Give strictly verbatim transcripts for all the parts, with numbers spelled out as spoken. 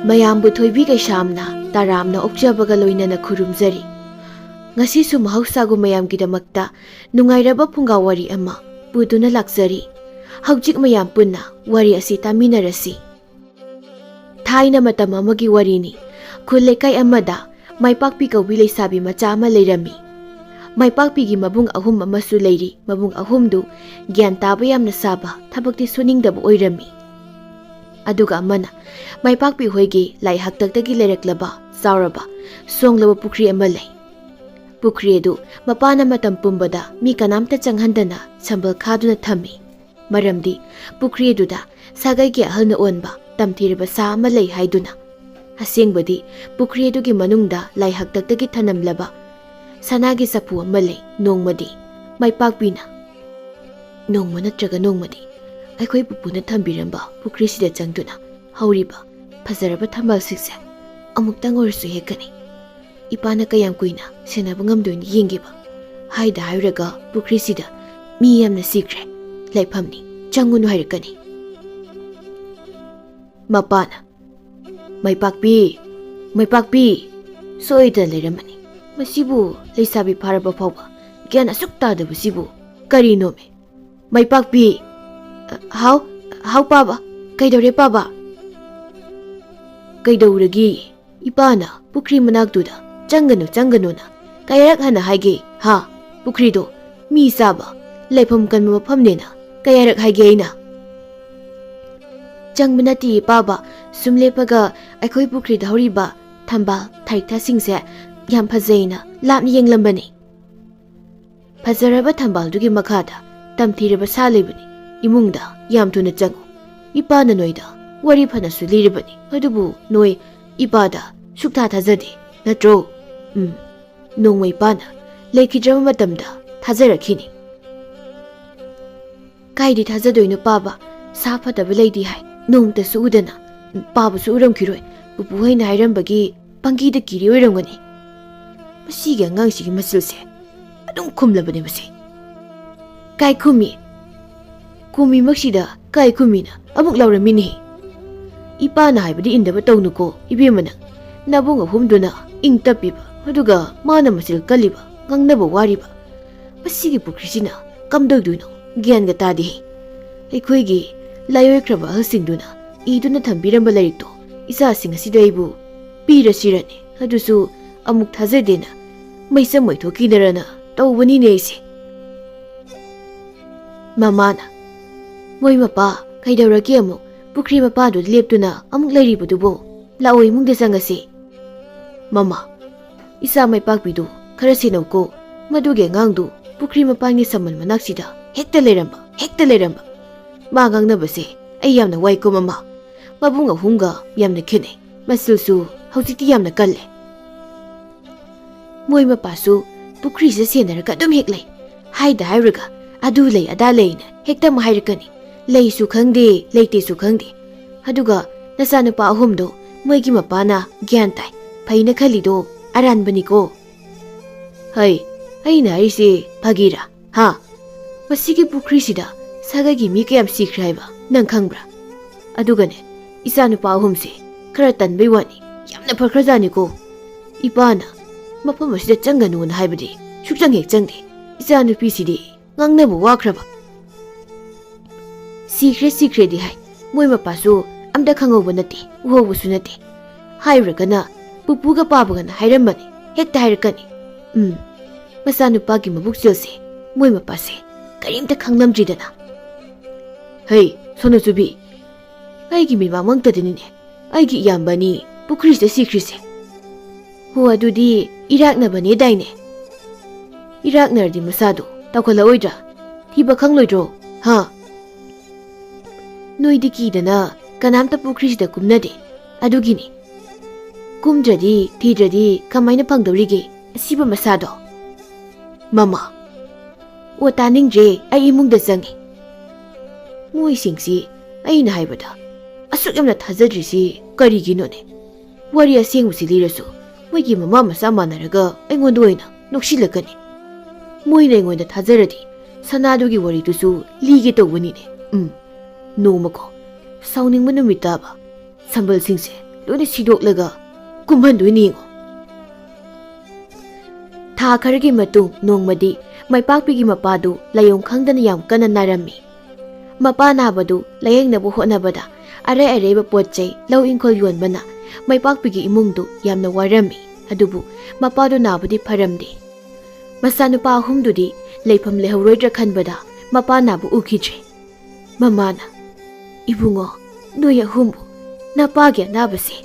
ꯃꯌꯥꯝꯕꯨ ꯊꯣꯏꯕꯤ ꯀꯩꯁꯥꯝꯅ ꯇꯔꯥꯝꯅ ꯑꯣꯛꯆꯕꯒ ꯂꯣꯏꯅꯅ ꯈꯨꯔꯨꯝꯖꯔꯤ꯫ ꯉꯁꯤꯁꯨ ꯃꯍꯧꯁꯥꯒꯨꯝ ꯃꯌꯥꯝꯒꯤꯗꯃꯛꯇ ꯅꯨꯡꯉꯥꯏꯔꯕ ꯐꯨꯡꯒꯥ ꯋꯥꯔꯤ ꯑꯃ ꯄꯨꯗꯨꯅ ꯂꯥꯛꯆꯔꯤ꯫ ꯍꯧꯖꯤꯛ ꯃꯌꯥꯝ ꯄꯨꯟꯅ ꯋꯥꯔꯤ ꯑꯁꯤ ꯇꯥꯃꯤꯟꯅꯔꯁꯤ꯫ ꯊꯥꯏꯅ ꯃꯇꯝ ꯑꯃꯒꯤ ꯋꯥꯔꯤꯅꯤ꯫ ꯈꯨꯜ ꯂꯩꯀꯥꯏ ꯑꯃꯗ ꯃꯥꯏꯄꯥꯛꯄꯤ ꯀꯧꯕꯤ ꯂꯩꯁꯥꯕꯤ ꯃꯆꯥ ꯑꯃ ꯂꯩꯔꯝꯃꯤ꯫ ꯃꯥꯏꯄꯥꯛꯄꯤꯒꯤ ꯃꯕꯨꯡ ꯑꯍꯨꯝ ꯑꯃꯁꯨ ꯂꯩꯔꯤ꯫ ꯃꯕꯨꯡ ꯑꯍꯨꯝꯗꯨ ꯒ꯭ꯌꯥꯟ ꯇꯥꯕ ꯌꯥꯝꯅ ꯁꯥꯕ, ꯊꯕꯛꯇꯤ ꯁꯨꯅꯤꯡꯗꯕ ꯑꯣꯏꯔꯝꯃꯤ꯫ ꯑꯗꯨꯒ ꯑꯃꯅ ꯃꯥꯏꯄꯥꯛꯄꯤ ꯍꯣꯏꯒꯤ ꯂꯥꯏ ꯍꯥꯛꯇꯛꯇꯒꯤ ꯂꯩꯔꯛꯂꯕ ꯆꯥꯎꯔꯕ ꯁꯣꯡꯂꯕ ꯄꯨꯈ꯭ꯔꯤ ꯑꯃ ꯂꯩ꯫ ꯄꯨꯈ꯭ꯔꯤ ꯑꯗꯨ ꯃꯄꯥꯅ ꯃꯇꯝ ꯄꯨꯝꯕꯗ ꯃꯤ ꯀꯅꯥꯝꯇ ꯆꯪꯍꯟꯗꯅ ꯁꯝꯕꯜ ꯈꯥꯗꯨꯅ ꯊꯝꯃꯤ꯫ ꯃꯔꯝꯗꯤ ꯄꯨꯈ꯭ꯔꯤ ꯑꯗꯨꯗ ꯁꯥꯒꯩꯒꯤ ꯑꯍꯜꯅ ꯑꯣꯟꯕ ꯇꯝꯊꯤꯔꯕ ꯁꯥ ꯑꯃ ꯂꯩ ꯍꯥꯏꯗꯨꯅ꯫ ꯑꯁꯦꯡꯕꯗꯤ ꯄꯨꯈ꯭ꯔꯤ ꯑꯗꯨꯒꯤ ꯃꯅꯨꯡꯗ ꯂꯥꯏ ꯍꯥꯛꯇꯛꯇꯒꯤ ꯊꯅꯝꯂꯕ ꯁꯅꯥꯒꯤ ꯆꯐꯨ ꯑꯃ ꯂꯩ꯫ ꯅꯣꯡꯃꯗꯤ ꯃꯥꯏꯄꯥꯛꯄꯤꯅ, "ꯅꯣꯡꯃ ꯅꯠꯇ꯭ꯔꯒ ꯅꯣꯡꯃꯗꯤ ꯑꯩꯈꯣꯏ ꯄꯨꯄꯨꯅ ꯊꯝꯕꯤꯔꯝꯕ ꯄꯨꯈ꯭ꯔꯤꯁꯤꯗ ꯆꯪꯗꯨꯅ ꯍꯧꯔꯤꯕ ꯐꯖꯔꯕ ꯊꯝꯕꯥꯜꯁꯤꯡꯁꯦ ꯑꯃꯨꯛꯇꯪ ꯑꯣꯏꯔꯁꯨ ꯍꯦꯛꯀꯅꯤ꯫ ꯏꯄꯥꯅ ꯀꯌꯥꯝ ꯀꯨꯏꯅ ꯁꯦꯟꯅꯕ ꯉꯝꯗꯣꯏꯅꯣ ꯌꯦꯡꯒꯦꯕ꯫ ꯍꯥꯏꯗ ꯍꯥꯏꯔꯨꯔꯒ ꯄꯨꯈ꯭ꯔꯤꯁꯤꯗ ꯃꯤ ꯌꯥꯝꯅ ꯁꯤꯈ꯭ꯔꯦ꯫ ꯂꯥꯏꯐꯝꯅꯤ, ꯆꯪꯉꯨꯅꯨ ꯍꯥꯏꯔꯛꯀꯅꯤ"꯫ ꯃꯄꯥꯅ, "ꯃꯥꯏꯄꯥꯛꯄꯤ, ꯃꯥꯏꯄꯥꯛꯄꯤ, ꯁꯣꯏꯗꯅ ꯂꯩꯔꯝꯃꯅꯤ꯫ ꯃꯁꯤꯕꯨ ꯂꯩꯁꯥꯕꯤ ꯐꯥꯔꯕ ꯐꯥꯎꯕ ꯒ꯭ꯌꯥꯟ ꯑꯁꯨꯛ ꯇꯥꯗꯕꯁꯤꯕꯨ ꯀꯔꯤꯅꯣꯃꯦ? ꯃꯥꯏꯄꯥꯛꯄꯤ"꯫ "ꯍꯥꯎ, ꯍꯥꯎ ꯄꯥꯕ, ꯀꯩꯗꯧꯔꯦ ꯄꯥꯕ?" "ꯀꯩꯗꯧꯔꯒꯦ? ꯏꯄꯥꯅ ꯄꯨꯈ꯭ꯔꯤ ꯃꯅꯥꯛꯇꯨꯗ ꯆꯪꯒꯅꯨ, ꯆꯪꯒꯅꯨꯅ ꯀꯌꯥꯔꯛ ꯍꯟꯅ ꯍꯥꯏꯒꯦ, ꯍꯥ? ꯄꯨꯈ꯭ꯔꯤꯗꯣ ꯃꯤ ꯆꯥꯕ, ꯂꯥꯏꯐꯝ ꯀꯟꯕ ꯃꯐꯝꯅꯦꯅ ꯀꯌꯥꯔꯛ ꯍꯥꯏꯒꯦ ꯑꯩꯅ?" "ꯆꯪꯕ ꯅꯠꯇꯦ ꯄꯥꯕ, ꯁꯨꯝ ꯂꯦꯞꯄꯒ ꯑꯩꯈꯣꯏ ꯄꯨꯈ꯭ꯔꯤꯗ ꯍꯧꯔꯤꯕ ꯊꯝꯕꯥꯜ ꯊꯥꯔꯤꯛꯊꯥꯁꯤꯡꯁꯦ ꯌꯥꯝ ꯐꯖꯩꯅ ꯂꯥꯞꯅ ꯌꯦꯡꯂꯝꯕꯅꯤ"꯫ ꯐꯖꯔꯕ ꯊꯝꯕꯥꯜꯗꯨꯒꯤ ꯃꯈꯥꯗ ꯇꯝꯊꯤꯔꯕ ꯁꯥ ꯂꯩꯕꯅꯤ꯫ ꯏꯃꯨꯡꯗ ꯌꯥꯝ ꯊꯨꯅ ꯆꯪꯉꯨ꯫ ꯏꯄꯥꯅ ꯅꯣꯏꯗ ꯋꯥꯔꯤ ꯐꯅꯁꯨ ꯂꯤꯔꯕꯅꯤ, ꯑꯗꯨꯕꯨ ꯅꯣꯏ ꯏꯄꯥꯗ ꯁꯨꯛꯊꯥ ꯊꯥꯖꯗꯦ, ꯅꯠꯇ꯭ꯔꯣ? ꯎꯝ, ꯅꯣꯡꯃ ꯏꯄꯥꯅ ꯂꯩꯈꯤꯗ꯭ꯔꯕ ꯃꯇꯝꯗ ꯊꯥꯖꯔꯛꯈꯤꯅꯤ꯫ "ꯀꯥꯏꯗꯤ ꯊꯥꯖꯗꯣꯏꯅꯣ ꯄꯥꯕ? ꯁꯥ ꯐꯠꯇꯕ ꯂꯩꯗꯤ ꯍꯥꯏ, ꯅꯣꯡꯃꯇꯁꯨ ꯎꯗꯅ꯫ ꯄꯥꯕꯁꯨ ꯎꯔꯝꯈꯤꯔꯣꯏ, ꯄꯨꯄꯨ ꯍꯣꯏꯅ ꯍꯥꯏꯔꯝꯕꯒꯤ ꯄꯪꯀꯤꯗ ꯀꯤꯔꯤ ꯑꯣꯏꯔꯝꯒꯅꯤ꯫ ꯃꯁꯤꯒꯤ ꯑꯉꯥꯡꯁꯤꯒꯤ ꯃꯆꯤꯜꯁꯦ ꯑꯗꯨꯝ ꯈꯨꯝꯂꯕꯅꯦ ꯃꯁꯤ"꯫ "ꯀꯥꯏ ꯈꯨꯝꯃꯤ? ꯈꯨꯝꯃꯤꯃꯛꯁꯤꯗ ꯀꯥꯏ ꯈꯨꯝꯃꯤꯅ ꯑꯃꯨꯛ ꯂꯥꯎꯔꯝꯃꯤꯅꯦ"꯫ ꯏꯄꯥꯅ ꯍꯥꯏꯕꯗꯤ ꯏꯟꯗꯕ ꯇꯧꯅꯨꯀꯣ ꯏꯕꯦꯝꯃ ꯅꯪ꯫ ꯅꯕꯨꯡ ꯑꯍꯨꯝꯗꯨꯅ ꯏꯪ ꯇꯞꯄꯤꯕ, ꯑꯗꯨꯒ ꯃꯥꯅ ꯃꯆꯤꯜ ꯀꯜꯂꯤꯕ, ꯉꯥꯡꯅꯕ ꯋꯥꯔꯤꯕ꯫ ꯃꯁꯤꯒꯤ ꯄꯨꯈ꯭ꯔꯤꯁꯤꯅ ꯀꯝꯗꯧꯗꯣꯏꯅꯣ? ꯒ꯭ꯌꯥꯟꯒ ꯇꯥꯗꯦꯍꯦ꯫ ꯑꯩꯈꯣꯏꯒꯤ ꯂꯥꯏꯑꯣꯏꯈ꯭ꯔꯕ ꯑꯍꯜꯁꯤꯡꯗꯨꯅ ꯏꯗꯨꯅ ꯊꯝꯕꯤꯔꯝꯕ ꯂꯥꯏꯔꯤꯛꯇꯣ ꯏꯆꯥꯁꯤꯡ ꯑꯁꯤꯗ ꯑꯩꯕꯨ ꯄꯤꯔꯁꯤꯔꯅꯦ? ꯑꯗꯨꯁꯨ ꯑꯃꯨꯛ ꯊꯥꯖꯗꯦꯅ ꯃꯩꯁꯝ ꯃꯩꯊꯣꯛꯈꯤꯗꯔꯅ ꯇꯧꯕꯅꯤꯅꯦ ꯑꯩꯁꯦ꯫ ꯃꯃꯥꯅ, "ꯃꯣꯏ ꯃꯄꯥ, ꯀꯩꯗꯧꯔꯒꯦ ꯑꯃꯨꯛ? ꯄꯨꯈ꯭ꯔꯤ ꯃꯄꯥꯗꯨꯗ ꯂꯦꯞꯇꯨꯅ ꯑꯃꯨꯛ ꯂꯩꯔꯤꯕꯗꯨꯕꯣ? ꯂꯥꯛꯑꯣ, ꯏꯃꯨꯡꯗ ꯆꯪꯉꯁꯤ꯫" "ꯃꯃꯥ, ꯏꯆꯥ ꯃꯥꯏꯄꯥꯛꯄꯤꯗꯨ ꯈꯔ ꯁꯦꯟꯅꯧꯀꯣ꯫ ꯃꯗꯨꯒꯤ ꯑꯉꯥꯡꯗꯨ ꯄꯨꯈ꯭ꯔꯤ ꯃꯄꯥꯟꯒꯤ ꯁꯝꯕꯜ ꯃꯅꯥꯛꯁꯤꯗ ꯍꯦꯛꯇ ꯂꯩꯔꯝꯕ, ꯍꯦꯛꯇ ꯂꯩꯔꯝꯕ꯫ ꯃꯥ ꯉꯥꯡꯅꯕꯁꯦ ꯑꯩ ꯌꯥꯝꯅ ꯋꯥꯏꯀꯣ ꯃꯃꯥ꯫ ꯃꯕꯨꯡ ꯑꯍꯨꯝꯒ ꯌꯥꯝꯅ ꯈꯦꯠꯅꯩ꯫ ꯃꯆꯤꯜꯁꯨ ꯍꯧꯖꯤꯛꯇꯤ ꯌꯥꯝꯅ ꯀꯜꯂꯦ꯫" "ꯃꯣꯏ ꯃꯄꯥꯁꯨ ꯄꯨꯈ꯭ꯔꯤꯁꯤꯗ ꯁꯦꯟꯅꯔꯒ ꯑꯗꯨꯝ ꯍꯦꯛ ꯂꯩ꯫ ꯍꯥꯏꯗ ꯍꯥꯏꯔꯨꯔꯒ ꯑꯗꯨ ꯂꯩ ꯑꯗꯥ ꯂꯩꯅ ꯍꯦꯛꯇ ꯑꯃꯨꯛ ꯍꯥꯏꯔꯛꯀꯅꯤ꯫ ꯂꯩꯁꯨ ꯈꯪꯗꯦ, ꯂꯩꯇꯦꯁꯨ ꯈꯪꯗꯦ꯫ ꯑꯗꯨꯒ ꯅꯆꯥꯅꯨꯄꯥ ꯑꯍꯨꯝꯗꯣ ꯃꯣꯏꯒꯤ ꯃꯄꯥꯅ ꯒ꯭ꯌꯥꯟ ꯇꯥꯏ, ꯐꯩꯅ ꯈꯜꯂꯤꯗꯣ ꯑꯔꯥꯟꯕꯅꯤꯀꯣ꯫" "ꯍꯩ, ꯑꯩꯅ ꯍꯥꯏꯔꯤꯁꯦ ꯐꯥꯒꯤꯔꯥ? ꯍꯥ? ꯃꯁꯤꯒꯤ ꯄꯨꯈ꯭ꯔꯤꯁꯤꯗ ꯁꯥꯒꯩꯒꯤ ꯃꯤ ꯀꯌꯥꯝ ꯁꯤꯈ꯭ꯔꯦ ꯍꯥꯏꯕ ꯅꯪ ꯈꯪꯕ꯭ꯔꯥ? ꯑꯗꯨꯒꯅꯦ, ꯏꯆꯥꯅꯨꯄꯥ ꯑꯍꯨꯝꯁꯦ ꯈꯔ ꯇꯟꯕꯩ ꯋꯥꯅꯤ, ꯌꯥꯝꯅ ꯐꯈ꯭ꯔꯖꯥꯠꯅꯤꯀꯣ꯫ ꯏꯄꯥꯅ ꯃꯐꯝ ꯑꯁꯤꯗ ꯆꯪꯒꯅꯨꯅ ꯍꯥꯏꯕꯗꯤ ꯁꯨꯛꯆꯪ ꯍꯦꯛ ꯆꯪꯗꯦ꯫ ꯏꯆꯥꯅꯨꯄꯤꯁꯤꯗꯤ ꯉꯥꯡꯅꯕ ꯋꯥꯈ꯭ꯔꯕ꯫ ꯁꯤꯈ꯭ꯔꯦ, ꯁꯤꯈ꯭ꯔꯦꯗꯤ ꯍꯥꯏ, ꯃꯣꯏ ꯃꯄꯥꯁꯨ ꯑꯝꯇ ꯈꯪꯍꯧꯕ ꯅꯠꯇꯦ, ꯎꯍꯧꯕꯁꯨ ꯅꯠꯇꯦ꯫ ꯍꯥꯏꯔꯨꯔꯒꯅ ꯄꯨꯄꯨꯒ ꯄꯥꯕꯒꯅ ꯍꯥꯏꯔꯝꯕꯅꯤ, ꯍꯦꯛꯇ ꯍꯥꯏꯔꯛꯀꯅꯤ꯫ ꯎꯝ, ꯃꯆꯥꯅꯨꯄꯥꯒꯤ ꯃꯕꯨꯛꯆꯦꯜꯁꯦ ꯃꯣꯏ ꯃꯄꯥꯁꯦ ꯀꯔꯤꯝꯇ ꯈꯪꯂꯝꯗ꯭ꯔꯤꯗꯅ꯫" "ꯍꯩ, ꯁꯣꯅꯣꯆꯨꯕꯤ, ꯑꯩꯒꯤ ꯃꯤꯠꯃꯥꯡꯃꯛꯇꯗꯅꯤꯅꯦ ꯑꯩꯒꯤ ꯏꯌꯥꯝꯕ ꯑꯅꯤ ꯄꯨꯈ꯭ꯔꯤꯁꯤꯗ ꯁꯤꯈ꯭ꯔꯤꯁꯦ꯫" "ꯍꯣ, ꯑꯗꯨꯗꯤ ꯏꯔꯥꯛꯅꯕꯅꯦꯗꯥꯏꯅꯦ?" "ꯏꯔꯥꯛꯅꯔꯗꯤ ꯃꯁꯥꯗꯣ ꯇꯧꯈꯠꯂꯛꯑꯣꯏꯗ꯭ꯔꯥ? ꯊꯤꯕ ꯈꯪꯂꯣꯏꯗ꯭ꯔꯣ? ꯍꯥ? ꯅꯣꯏꯗꯤ ꯀꯤꯗꯅ ꯀꯅꯥꯝꯇ ꯄꯨꯈ꯭ꯔꯤꯁꯤꯗ ꯀꯨꯝꯅꯗꯦ꯫ ꯑꯗꯨꯒꯤꯅꯤ꯫ ꯀꯨꯝꯗ꯭ꯔꯗꯤ, ꯊꯤꯗ꯭ꯔꯗꯤ ꯀꯃꯥꯏꯅ ꯐꯪꯗꯧꯔꯤꯒꯦ ꯑꯁꯤꯕ ꯃꯁꯥꯗꯣ?" "ꯃꯃꯥ, ꯑꯣ, ꯇꯥꯅꯤꯡꯗ꯭ꯔꯦ, ꯑꯩ ꯏꯃꯨꯡꯗ ꯆꯪꯉꯦ꯫" ꯃꯣꯏꯁꯤꯡꯁꯤ ꯑꯩꯅ ꯍꯥꯏꯕꯗ ꯑꯁꯨꯛ ꯌꯥꯝꯅ ꯊꯥꯖꯗ꯭ꯔꯤꯁꯤ ꯀꯔꯤꯒꯤꯅꯣꯅꯦ? ꯋꯥꯔꯤ ꯑꯁꯦꯡꯕꯁꯤ ꯂꯤꯔꯁꯨ ꯃꯣꯏꯒꯤ ꯃꯃꯥ ꯃꯆꯥ ꯃꯥꯟꯅꯔꯒ ꯑꯩꯉꯣꯟꯗ ꯑꯣꯏꯅ ꯅꯣꯛꯁꯤꯜꯂꯛꯀꯅꯤ꯫ ꯃꯣꯏꯅ ꯑꯩꯉꯣꯟꯗ ꯊꯥꯖꯔꯗꯤ ꯁꯅꯥꯗꯨꯒꯤ ꯋꯥꯔꯤꯗꯨꯁꯨ ꯂꯤꯒꯦ ꯇꯧꯕꯅꯤꯅꯦ꯫ ꯎꯝ, ꯅꯣꯡꯃꯀꯣ, ꯁꯥꯎꯅꯤꯡꯕ ꯅꯨꯃꯤꯠ ꯇꯥꯕ, ꯁꯝꯕꯜꯁꯤꯡꯁꯦ ꯂꯣꯏꯅ ꯁꯤꯗꯣꯛꯂꯒ ꯀꯨꯝꯍꯟꯗꯣꯏꯅꯤ ꯌꯦꯡꯉꯣ꯫ ꯊꯥ ꯈꯔꯒꯤ ꯃꯇꯨꯡ ꯅꯣꯡꯃꯗꯤ ꯃꯥꯏꯄꯥꯛꯄꯤꯒꯤ ꯃꯄꯥꯗꯨ ꯂꯥꯏꯑꯣꯡ ꯈꯪꯗꯅ ꯌꯥꯝ ꯀꯟꯅ ꯅꯥꯔꯝꯃꯤ꯫ ꯃꯄꯥ ꯅꯥꯕꯗꯨ ꯂꯥꯌꯦꯡꯅꯕ ꯍꯣꯠꯅꯕꯗ ꯑꯔꯩ ꯑꯔꯩꯕ ꯄꯣꯠ ꯆꯩ ꯂꯧ ꯏꯪꯈꯣꯜ ꯌꯣꯟꯕꯅ ꯃꯥꯏꯄꯥꯛꯄꯤꯒꯤ ꯏꯃꯨꯡꯗꯨ ꯌꯥꯝꯅ ꯋꯥꯔꯝꯃꯤ꯫ ꯑꯗꯨꯕꯨ ꯃꯄꯥꯗꯨ ꯅꯥꯕꯗꯤ ꯐꯔꯝꯗꯦ꯫ ꯃꯆꯥꯅꯨꯄꯥ ꯑꯍꯨꯝꯗꯨꯗꯤ ꯂꯩꯐꯝ ꯂꯩꯍꯧꯔꯣꯏꯗ꯭ꯔꯥ ꯈꯟꯕꯗ ꯃꯄꯥ ꯅꯥꯕ ꯎꯈꯤꯗ꯭ꯔꯦ꯫ ꯃꯃꯥꯅ, "ꯏꯕꯨꯡꯉꯣ, ꯅꯣꯏ ꯑꯍꯨꯝꯕꯨ ꯅꯄꯥꯒꯤ ꯑꯅꯥꯕꯁꯦ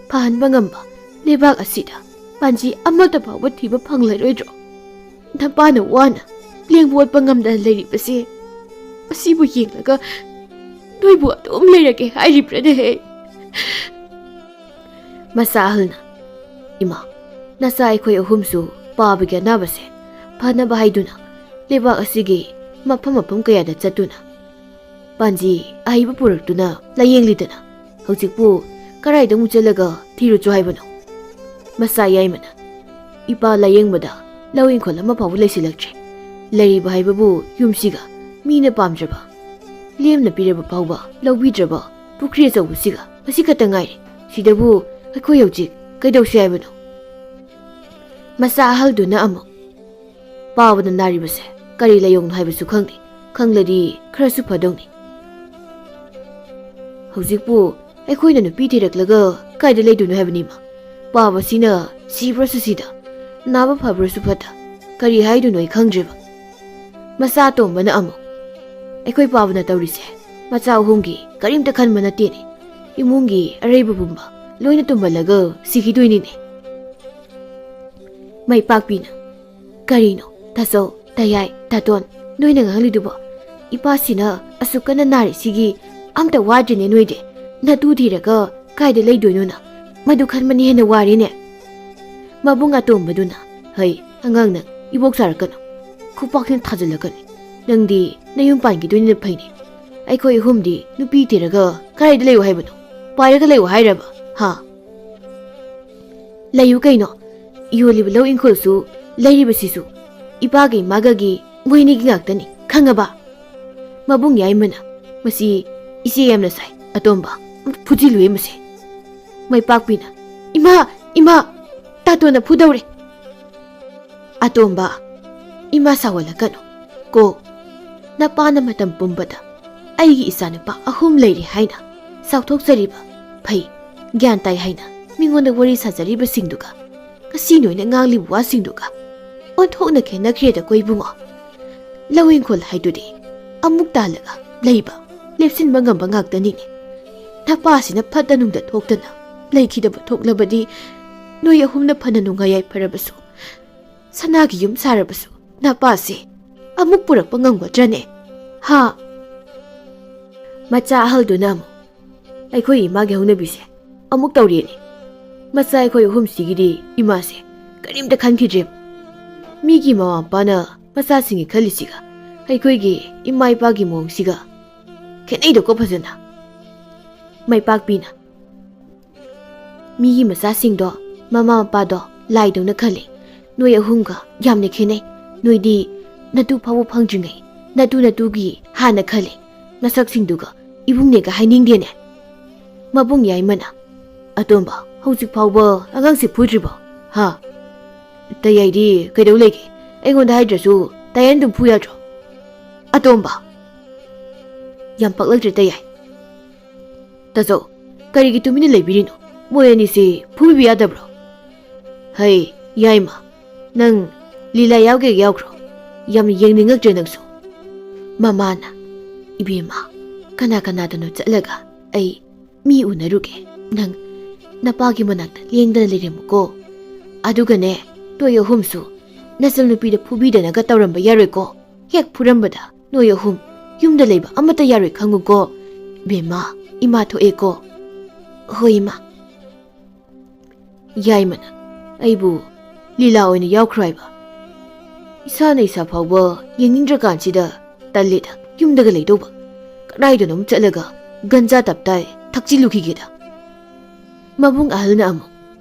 ꯐꯍꯟꯕ ꯉꯝꯕ ꯂꯩꯕꯥꯛ ꯑꯁꯤꯗ ꯄꯥꯟꯖꯤ ꯑꯃꯠꯇ ꯐꯥꯎꯕ ꯊꯤꯕ ꯐꯪꯂꯔꯣꯏꯗ꯭ꯔꯣ? ꯅꯄꯥꯅ ꯋꯥꯅ ꯂꯦꯡꯕ ꯑꯣꯠꯄ ꯉꯝꯗꯅ ꯂꯩꯔꯤꯕꯁꯦ ꯑꯁꯤꯕꯨ ꯌꯦꯡꯂꯒ ꯅꯣꯏꯕꯨ ꯑꯗꯨꯝ ꯂꯩꯔꯒꯦ ꯍꯥꯏꯔꯤꯕ꯭ꯔꯅꯦꯍꯦ?" ꯃꯆꯥ ꯑꯍꯜꯅ, "ꯏꯃꯥ, ꯅꯆꯥ ꯑꯩꯈꯣꯏ ꯑꯍꯨꯝꯁꯨ ꯄꯥꯕꯒꯤ ꯑꯅꯥꯕꯁꯦ ꯐꯅꯕ ꯍꯥꯏꯗꯨꯅ ꯂꯩꯕꯥꯛ ꯑꯁꯤꯒꯤ ꯃꯐꯝ ꯃꯐꯝ ꯀꯌꯥꯗ ꯆꯠꯇꯨꯅ ꯄꯥꯟꯖꯤ ꯑꯍꯩꯕ ꯄꯨꯔꯛꯇꯨꯅ ꯂꯥꯌꯦꯡꯂꯤꯗꯅ ꯍꯧꯖꯤꯛꯄꯨ ꯀꯔꯥꯏꯗ ꯑꯃꯨꯛ ꯆꯠꯂꯒ ꯊꯤꯔꯨꯆꯣ ꯍꯥꯏꯕꯅꯣ?" ꯃꯆꯥ ꯌꯥꯏꯃꯅ, "ꯏꯄꯥ ꯂꯥꯌꯦꯡꯕꯗ ꯂꯧ ꯏꯪꯈꯣꯜ ꯑꯃ ꯐꯥꯎꯕ ꯂꯩꯁꯤꯜꯂꯛꯇ꯭ꯔꯦ꯫ ꯂꯩꯔꯤꯕ ꯍꯥꯏꯕꯕꯨ ꯌꯨꯝꯁꯤꯒ ꯃꯤꯅ ꯄꯥꯝꯖꯕ ꯂꯦꯝꯅ ꯄꯤꯔꯕ ꯐꯥꯎꯕ ꯂꯧꯕꯤꯗ꯭ꯔꯕ ꯄꯨꯈ꯭ꯔꯤ ꯑꯆꯧꯕꯁꯤꯒ ꯃꯁꯤ ꯈꯛꯇ ꯉꯥꯏꯔꯦ꯫ ꯁꯤꯗꯕꯨ ꯑꯩꯈꯣꯏ ꯍꯧꯖꯤꯛ ꯀꯩꯗꯧꯁꯤ ꯍꯥꯏꯕꯅꯣ?" ꯃꯆꯥ ꯑꯍꯜꯗꯨꯅ ꯑꯃꯨꯛ, "ꯄꯥꯕꯅ ꯅꯥꯔꯤꯕꯁꯦ ꯀꯔꯤ ꯂꯥꯏꯑꯣꯡꯅꯣ ꯍꯥꯏꯕꯁꯨ ꯈꯪꯗꯦ꯫ ꯈꯪꯂꯗꯤ ꯈꯔꯁꯨ ꯐꯗꯧꯅꯤ꯫ ꯍꯧꯖꯤꯛꯄꯨ ꯑꯩꯈꯣꯏꯅ ꯅꯨꯄꯤ ꯊꯤꯔꯛꯂꯒ ꯀꯥꯏꯗ ꯂꯩꯗꯣꯏꯅꯣ ꯍꯥꯏꯕꯅꯤꯃ? ꯄꯥꯕꯁꯤꯅ ꯁꯤꯕ꯭ꯔꯁꯨ ꯁꯤꯗ, ꯅꯥꯕ ꯐꯕ꯭ꯔꯁꯨ ꯐꯠꯇ, ꯀꯔꯤ ꯍꯥꯏꯗꯣꯏꯅꯣ ꯑꯩ ꯈꯪꯗ꯭ꯔꯦꯕ꯫" ꯃꯆꯥ ꯑꯇꯣꯝꯕꯅ ꯑꯃꯨꯛ, "ꯑꯩꯈꯣꯏ ꯄꯥꯕꯅ ꯇꯧꯔꯤꯁꯦ ꯃꯆꯥ ꯑꯍꯨꯝꯒꯤ ꯀꯔꯤꯝꯇ ꯈꯟꯕ ꯅꯠꯇꯦꯅꯦ꯫ ꯏꯃꯨꯡꯒꯤ ꯑꯔꯩꯕ ꯄꯨꯝꯕ ꯂꯣꯏꯅ ꯇꯨꯝꯍꯜꯂꯒ ꯁꯤꯈꯤꯗꯣꯏꯅꯤꯅꯦ꯫" ꯃꯥꯏꯄꯥꯛꯄꯤꯅ, "ꯀꯔꯤꯅꯣ ꯇꯥꯆꯧ, ꯇꯌꯥꯏ, ꯇꯥꯇꯣꯟ, ꯅꯣꯏꯅ ꯉꯥꯡꯂꯤꯗꯨꯕꯣ? ꯏꯄꯥꯁꯤꯅ ꯑꯁꯨꯛ ꯀꯟꯅ ꯅꯥꯔꯤꯁꯤꯒꯤ ꯑꯝꯇ ꯋꯥꯗ꯭ꯔꯤꯅꯦ ꯅꯣꯏꯗꯤ꯫ ꯅꯇꯨ ꯊꯤꯔꯒ ꯀꯥꯏꯗ ꯂꯩꯗꯣꯏꯅꯣꯅ? ꯃꯗꯨ ꯈꯟꯕꯅ ꯍꯦꯟꯅ ꯋꯥꯔꯦꯅꯦ꯫" ꯃꯕꯨꯡ ꯑꯇꯣꯝꯕꯗꯨꯅ, "ꯍꯩ ꯑꯉꯥꯡ, ꯅꯪ ꯏꯕꯣꯛ ꯁꯥꯔꯛꯀꯅꯨ꯫ ꯈꯨꯄꯥꯛꯁꯤꯅ ꯊꯥꯖꯤꯜꯂꯛꯀꯅꯤ꯫ ꯅꯪꯗꯤ ꯅꯌꯨꯝ ꯄꯥꯟꯈꯤꯗꯣꯏꯅꯤꯅ ꯐꯩꯅꯦ꯫ ꯑꯩꯈꯣꯏ ꯑꯍꯨꯝꯗꯤ ꯅꯨꯄꯤ ꯊꯤꯔꯒ ꯀꯗꯥꯏꯗ ꯂꯩꯌꯨ ꯍꯥꯏꯕꯅꯣ? ꯄꯥꯏꯔꯒ ꯂꯩꯌꯨ ꯍꯥꯏꯔꯕ? ꯍꯥ? ꯂꯩꯌꯨ ꯀꯩꯅꯣ꯫ ꯌꯣꯜꯂꯤꯕ ꯂꯧ ꯏꯪꯈꯣꯜꯁꯨ, ꯂꯩꯔꯤꯕꯁꯤꯁꯨ ꯏꯄꯥꯒ ꯏꯃꯥꯒꯒꯤ, ꯃꯣꯏꯅꯤꯒꯤ ꯉꯥꯛꯇꯅꯤ, ꯈꯪꯉꯕ?" ꯃꯕꯨꯡ ꯌꯥꯏꯃꯅ, "ꯃꯁꯤ ꯏꯆꯦ ꯌꯥꯝꯅ ꯁꯥꯏ, ꯑꯇꯣꯝꯕ꯫ ꯐꯨꯖꯤꯜꯂꯨꯏ ꯃꯁꯦ꯫ ꯃꯩꯄꯥꯛꯄꯤꯅ, "ꯏꯃꯥ, ꯏꯃꯥ, ꯇꯥꯇꯣꯟꯅ ꯐꯨꯗꯧꯔꯦ!" ꯑꯇꯣꯝꯕ, "ꯏꯃꯥ ꯁꯥꯎꯍꯜꯂꯛꯀꯅꯨ ꯀꯣ꯫ ꯅꯄꯥꯅ ꯃꯇꯝ ꯄꯨꯝꯕꯗ ꯑꯩꯒꯤ ꯏꯆꯥꯅꯨꯄꯥ ꯑꯍꯨꯝ ꯂꯩꯔꯦ ꯍꯥꯏꯅ ꯆꯥꯎꯊꯣꯛꯆꯔꯤꯕ, ꯐꯩ, ꯒ꯭ꯌꯥꯟ ꯇꯥꯏ ꯍꯥꯏꯅ ꯃꯤꯉꯣꯟꯗ ꯋꯥꯔꯤ ꯁꯥꯖꯔꯤꯕꯁꯤꯡꯗꯨꯒ ꯉꯁꯤ ꯅꯣꯏꯅ ꯉꯥꯡꯂꯤꯕ ꯋꯥꯁꯤꯡꯗꯨꯒ ꯑꯣꯟꯊꯣꯛꯅ ꯈꯦꯠꯅꯈ꯭ꯔꯦꯗꯀꯣ ꯏꯕꯨꯡꯉꯣ꯫ ꯂꯧ ꯏꯪꯈꯣꯜ ꯍꯥꯏꯗꯨꯗꯤ ꯑꯃꯨꯛ ꯇꯥꯜꯂꯒ ꯂꯩꯕ, ꯂꯦꯞꯁꯤꯟꯕ ꯉꯝꯕ ꯉꯥꯛꯇꯅꯤꯅꯦ꯫ ꯅꯄꯥꯁꯤꯅ ꯐꯠꯇ ꯅꯨꯡꯗ ꯊꯣꯛꯇꯅ ꯂꯩꯈꯤꯗꯕ ꯊꯣꯛꯂꯕꯗꯤ ꯅꯣꯏ ꯑꯍꯨꯝꯅ ꯐꯅ ꯅꯨꯡꯉꯥꯏ ꯌꯥꯏꯐꯔꯕꯁꯨ, ꯁꯅꯥꯒꯤ ꯌꯨꯝ ꯁꯥꯔꯕꯁꯨ ꯅꯄꯥꯁꯦ ꯑꯃꯨꯛ ꯄꯨꯔꯛꯄ ꯉꯝꯒꯗ꯭ꯔꯅꯦ? ꯍꯥ?" ꯃꯆꯥ ꯑꯍꯜꯗꯨꯅ ꯑꯃꯨꯛ, "ꯑꯩꯈꯣꯏ ꯏꯃꯥꯒꯤ ꯍꯧꯅꯕꯤꯁꯦ ꯑꯃꯨꯛ ꯇꯧꯔꯦꯅꯦ꯫ ꯃꯆꯥ ꯑꯩꯈꯣꯏ ꯑꯍꯨꯝꯁꯤꯒꯤꯗꯤ ꯏꯃꯥꯁꯦ ꯀꯔꯤꯝꯇ ꯈꯟꯈꯤꯗ꯭ꯔꯦ꯫ ꯃꯤꯒꯤ ꯃꯃꯥ ꯃꯄꯥꯅ ꯃꯆꯥꯁꯤꯡꯒꯤ ꯈꯜꯂꯤꯁꯤꯒ ꯑꯩꯈꯣꯏꯒꯤ ꯏꯃꯥ ꯏꯄꯥꯒꯤ ꯃꯑꯣꯡꯁꯤꯒ ꯈꯦꯠꯅꯩꯗꯀꯣ ꯐꯖꯅ꯫" ꯃꯩꯄꯥꯛꯄꯤꯅ, "ꯃꯤꯒꯤ ꯃꯆꯥꯁꯤꯡꯗꯣ ꯃꯃꯥ ꯃꯄꯥꯗꯣ ꯂꯥꯏꯗꯧꯅ ꯈꯜꯂꯤ꯫ ꯅꯣꯏ ꯑꯍꯨꯝꯒ ꯌꯥꯝꯅ ꯈꯦꯠꯅꯩ꯫ ꯅꯣꯏꯗꯤ ꯅꯇꯨ ꯐꯥꯎꯕ ꯐꯪꯗ꯭ꯔꯤꯉꯩ ꯅꯇꯨ ꯅꯇꯨꯒꯤ ꯍꯥꯟꯅ ꯈꯜꯂꯤ꯫ ꯅꯁꯛꯁꯤꯡꯗꯨꯒ ꯏꯕꯨꯡꯅꯦꯒ ꯍꯥꯏꯅꯤꯡꯗꯦꯅꯦ꯫" ꯃꯕꯨꯡ ꯌꯥꯏꯃꯅ, "ꯑꯇꯣꯝꯕ, ꯍꯧꯖꯤꯛ ꯐꯥꯎꯕ ꯑꯉꯥꯡꯁꯦ ꯐꯨꯗ꯭ꯔꯤꯕꯣ? ꯍꯥ? ꯇꯌꯥꯏꯗꯤ ꯀꯩꯗꯧ ꯂꯩꯒꯦ? ꯑꯩꯉꯣꯟꯗ ꯍꯥꯏꯗ꯭ꯔꯁꯨ ꯇꯌꯥꯏꯅ ꯑꯗꯨꯝ ꯐꯨ ꯌꯥꯗ꯭ꯔꯣ?" ꯑꯇꯣꯝꯕ, ꯌꯥꯝ ꯄꯛꯂꯛꯇ꯭ꯔꯦ ꯇꯌꯥꯏ꯫ "ꯇꯥꯖꯧ, ꯀꯔꯤꯒꯤ ꯇꯨꯃꯤꯟꯅ ꯂꯩꯕꯤꯔꯤꯅꯣ? ꯃꯣꯏ ꯑꯅꯤꯁꯤ ꯐꯨꯕꯤꯕ ꯌꯥꯗꯕ꯭ꯔꯣ?" "ꯍꯩ, ꯌꯥꯏꯃ, ꯅꯪ ꯂꯤꯂꯥ ꯌꯥꯎꯒꯦ ꯌꯥꯎꯈ꯭ꯔꯣ꯫ ꯌꯥꯝꯅ ꯌꯦꯡꯅꯤꯡꯉꯛꯇ꯭ꯔꯦ ꯅꯪꯁꯨ꯫" ꯃꯃꯥꯅ, "ꯏꯕꯦꯝꯃ, ꯀꯅꯥ ꯀꯅꯥꯗꯅꯣ ꯆꯠꯂꯒ ꯑꯩ ꯃꯤ ꯎꯅꯔꯨꯒꯦ꯫ ꯅꯪ ꯅꯄꯥꯒꯤ ꯃꯅꯥꯛꯇ ꯂꯦꯡꯗꯅ ꯂꯩꯔꯝꯃꯨꯀꯣ꯫ ꯑꯗꯨꯒꯅꯦ, ꯅꯣꯏ ꯑꯍꯨꯝꯁꯨ ꯅꯆꯟꯅꯨꯄꯤꯗ ꯐꯨꯕꯤꯗꯅꯒ ꯇꯧꯔꯝꯕ ꯌꯥꯔꯣꯏꯀꯣ꯫ ꯍꯦꯛ ꯐꯨꯔꯝꯕꯗ ꯅꯣꯏ ꯑꯍꯨꯝ ꯌꯨꯝꯗ ꯂꯩꯕ ꯑꯃꯠꯇ ꯌꯥꯔꯣꯏ, ꯈꯪꯉꯨꯀꯣ꯫ ꯕꯦꯝꯃ, ꯏꯃꯥ ꯊꯣꯛꯑꯦꯀꯣ꯫" "ꯍꯣꯏ, ꯏꯃꯥ꯫" ꯌꯥꯏꯃꯅ, "ꯑꯩꯕꯨ ꯂꯤꯂꯥ ꯑꯣꯏꯅ ꯌꯥꯎꯈ꯭ꯔꯣ ꯍꯥꯏꯕ? ꯏꯁꯥꯅ ꯏꯁꯥ ꯐꯥꯎꯕ ꯌꯦꯡꯅꯤꯡꯗ꯭ꯔꯀꯥꯟꯁꯤꯗ ꯇꯜꯂꯦꯗ, ꯌꯨꯝꯗꯒ ꯂꯩꯗꯧꯕ꯫ ꯀꯗꯥꯏꯗꯅꯣꯝ ꯆꯠꯂꯒ ꯒꯟꯖꯥ ꯇꯞꯇꯥꯏ ꯊꯛꯆꯤꯜꯂꯨꯈꯤꯒꯦꯗ꯫" ꯃꯕꯨꯡ ꯑꯍꯜꯅ ꯑꯃꯨꯛ,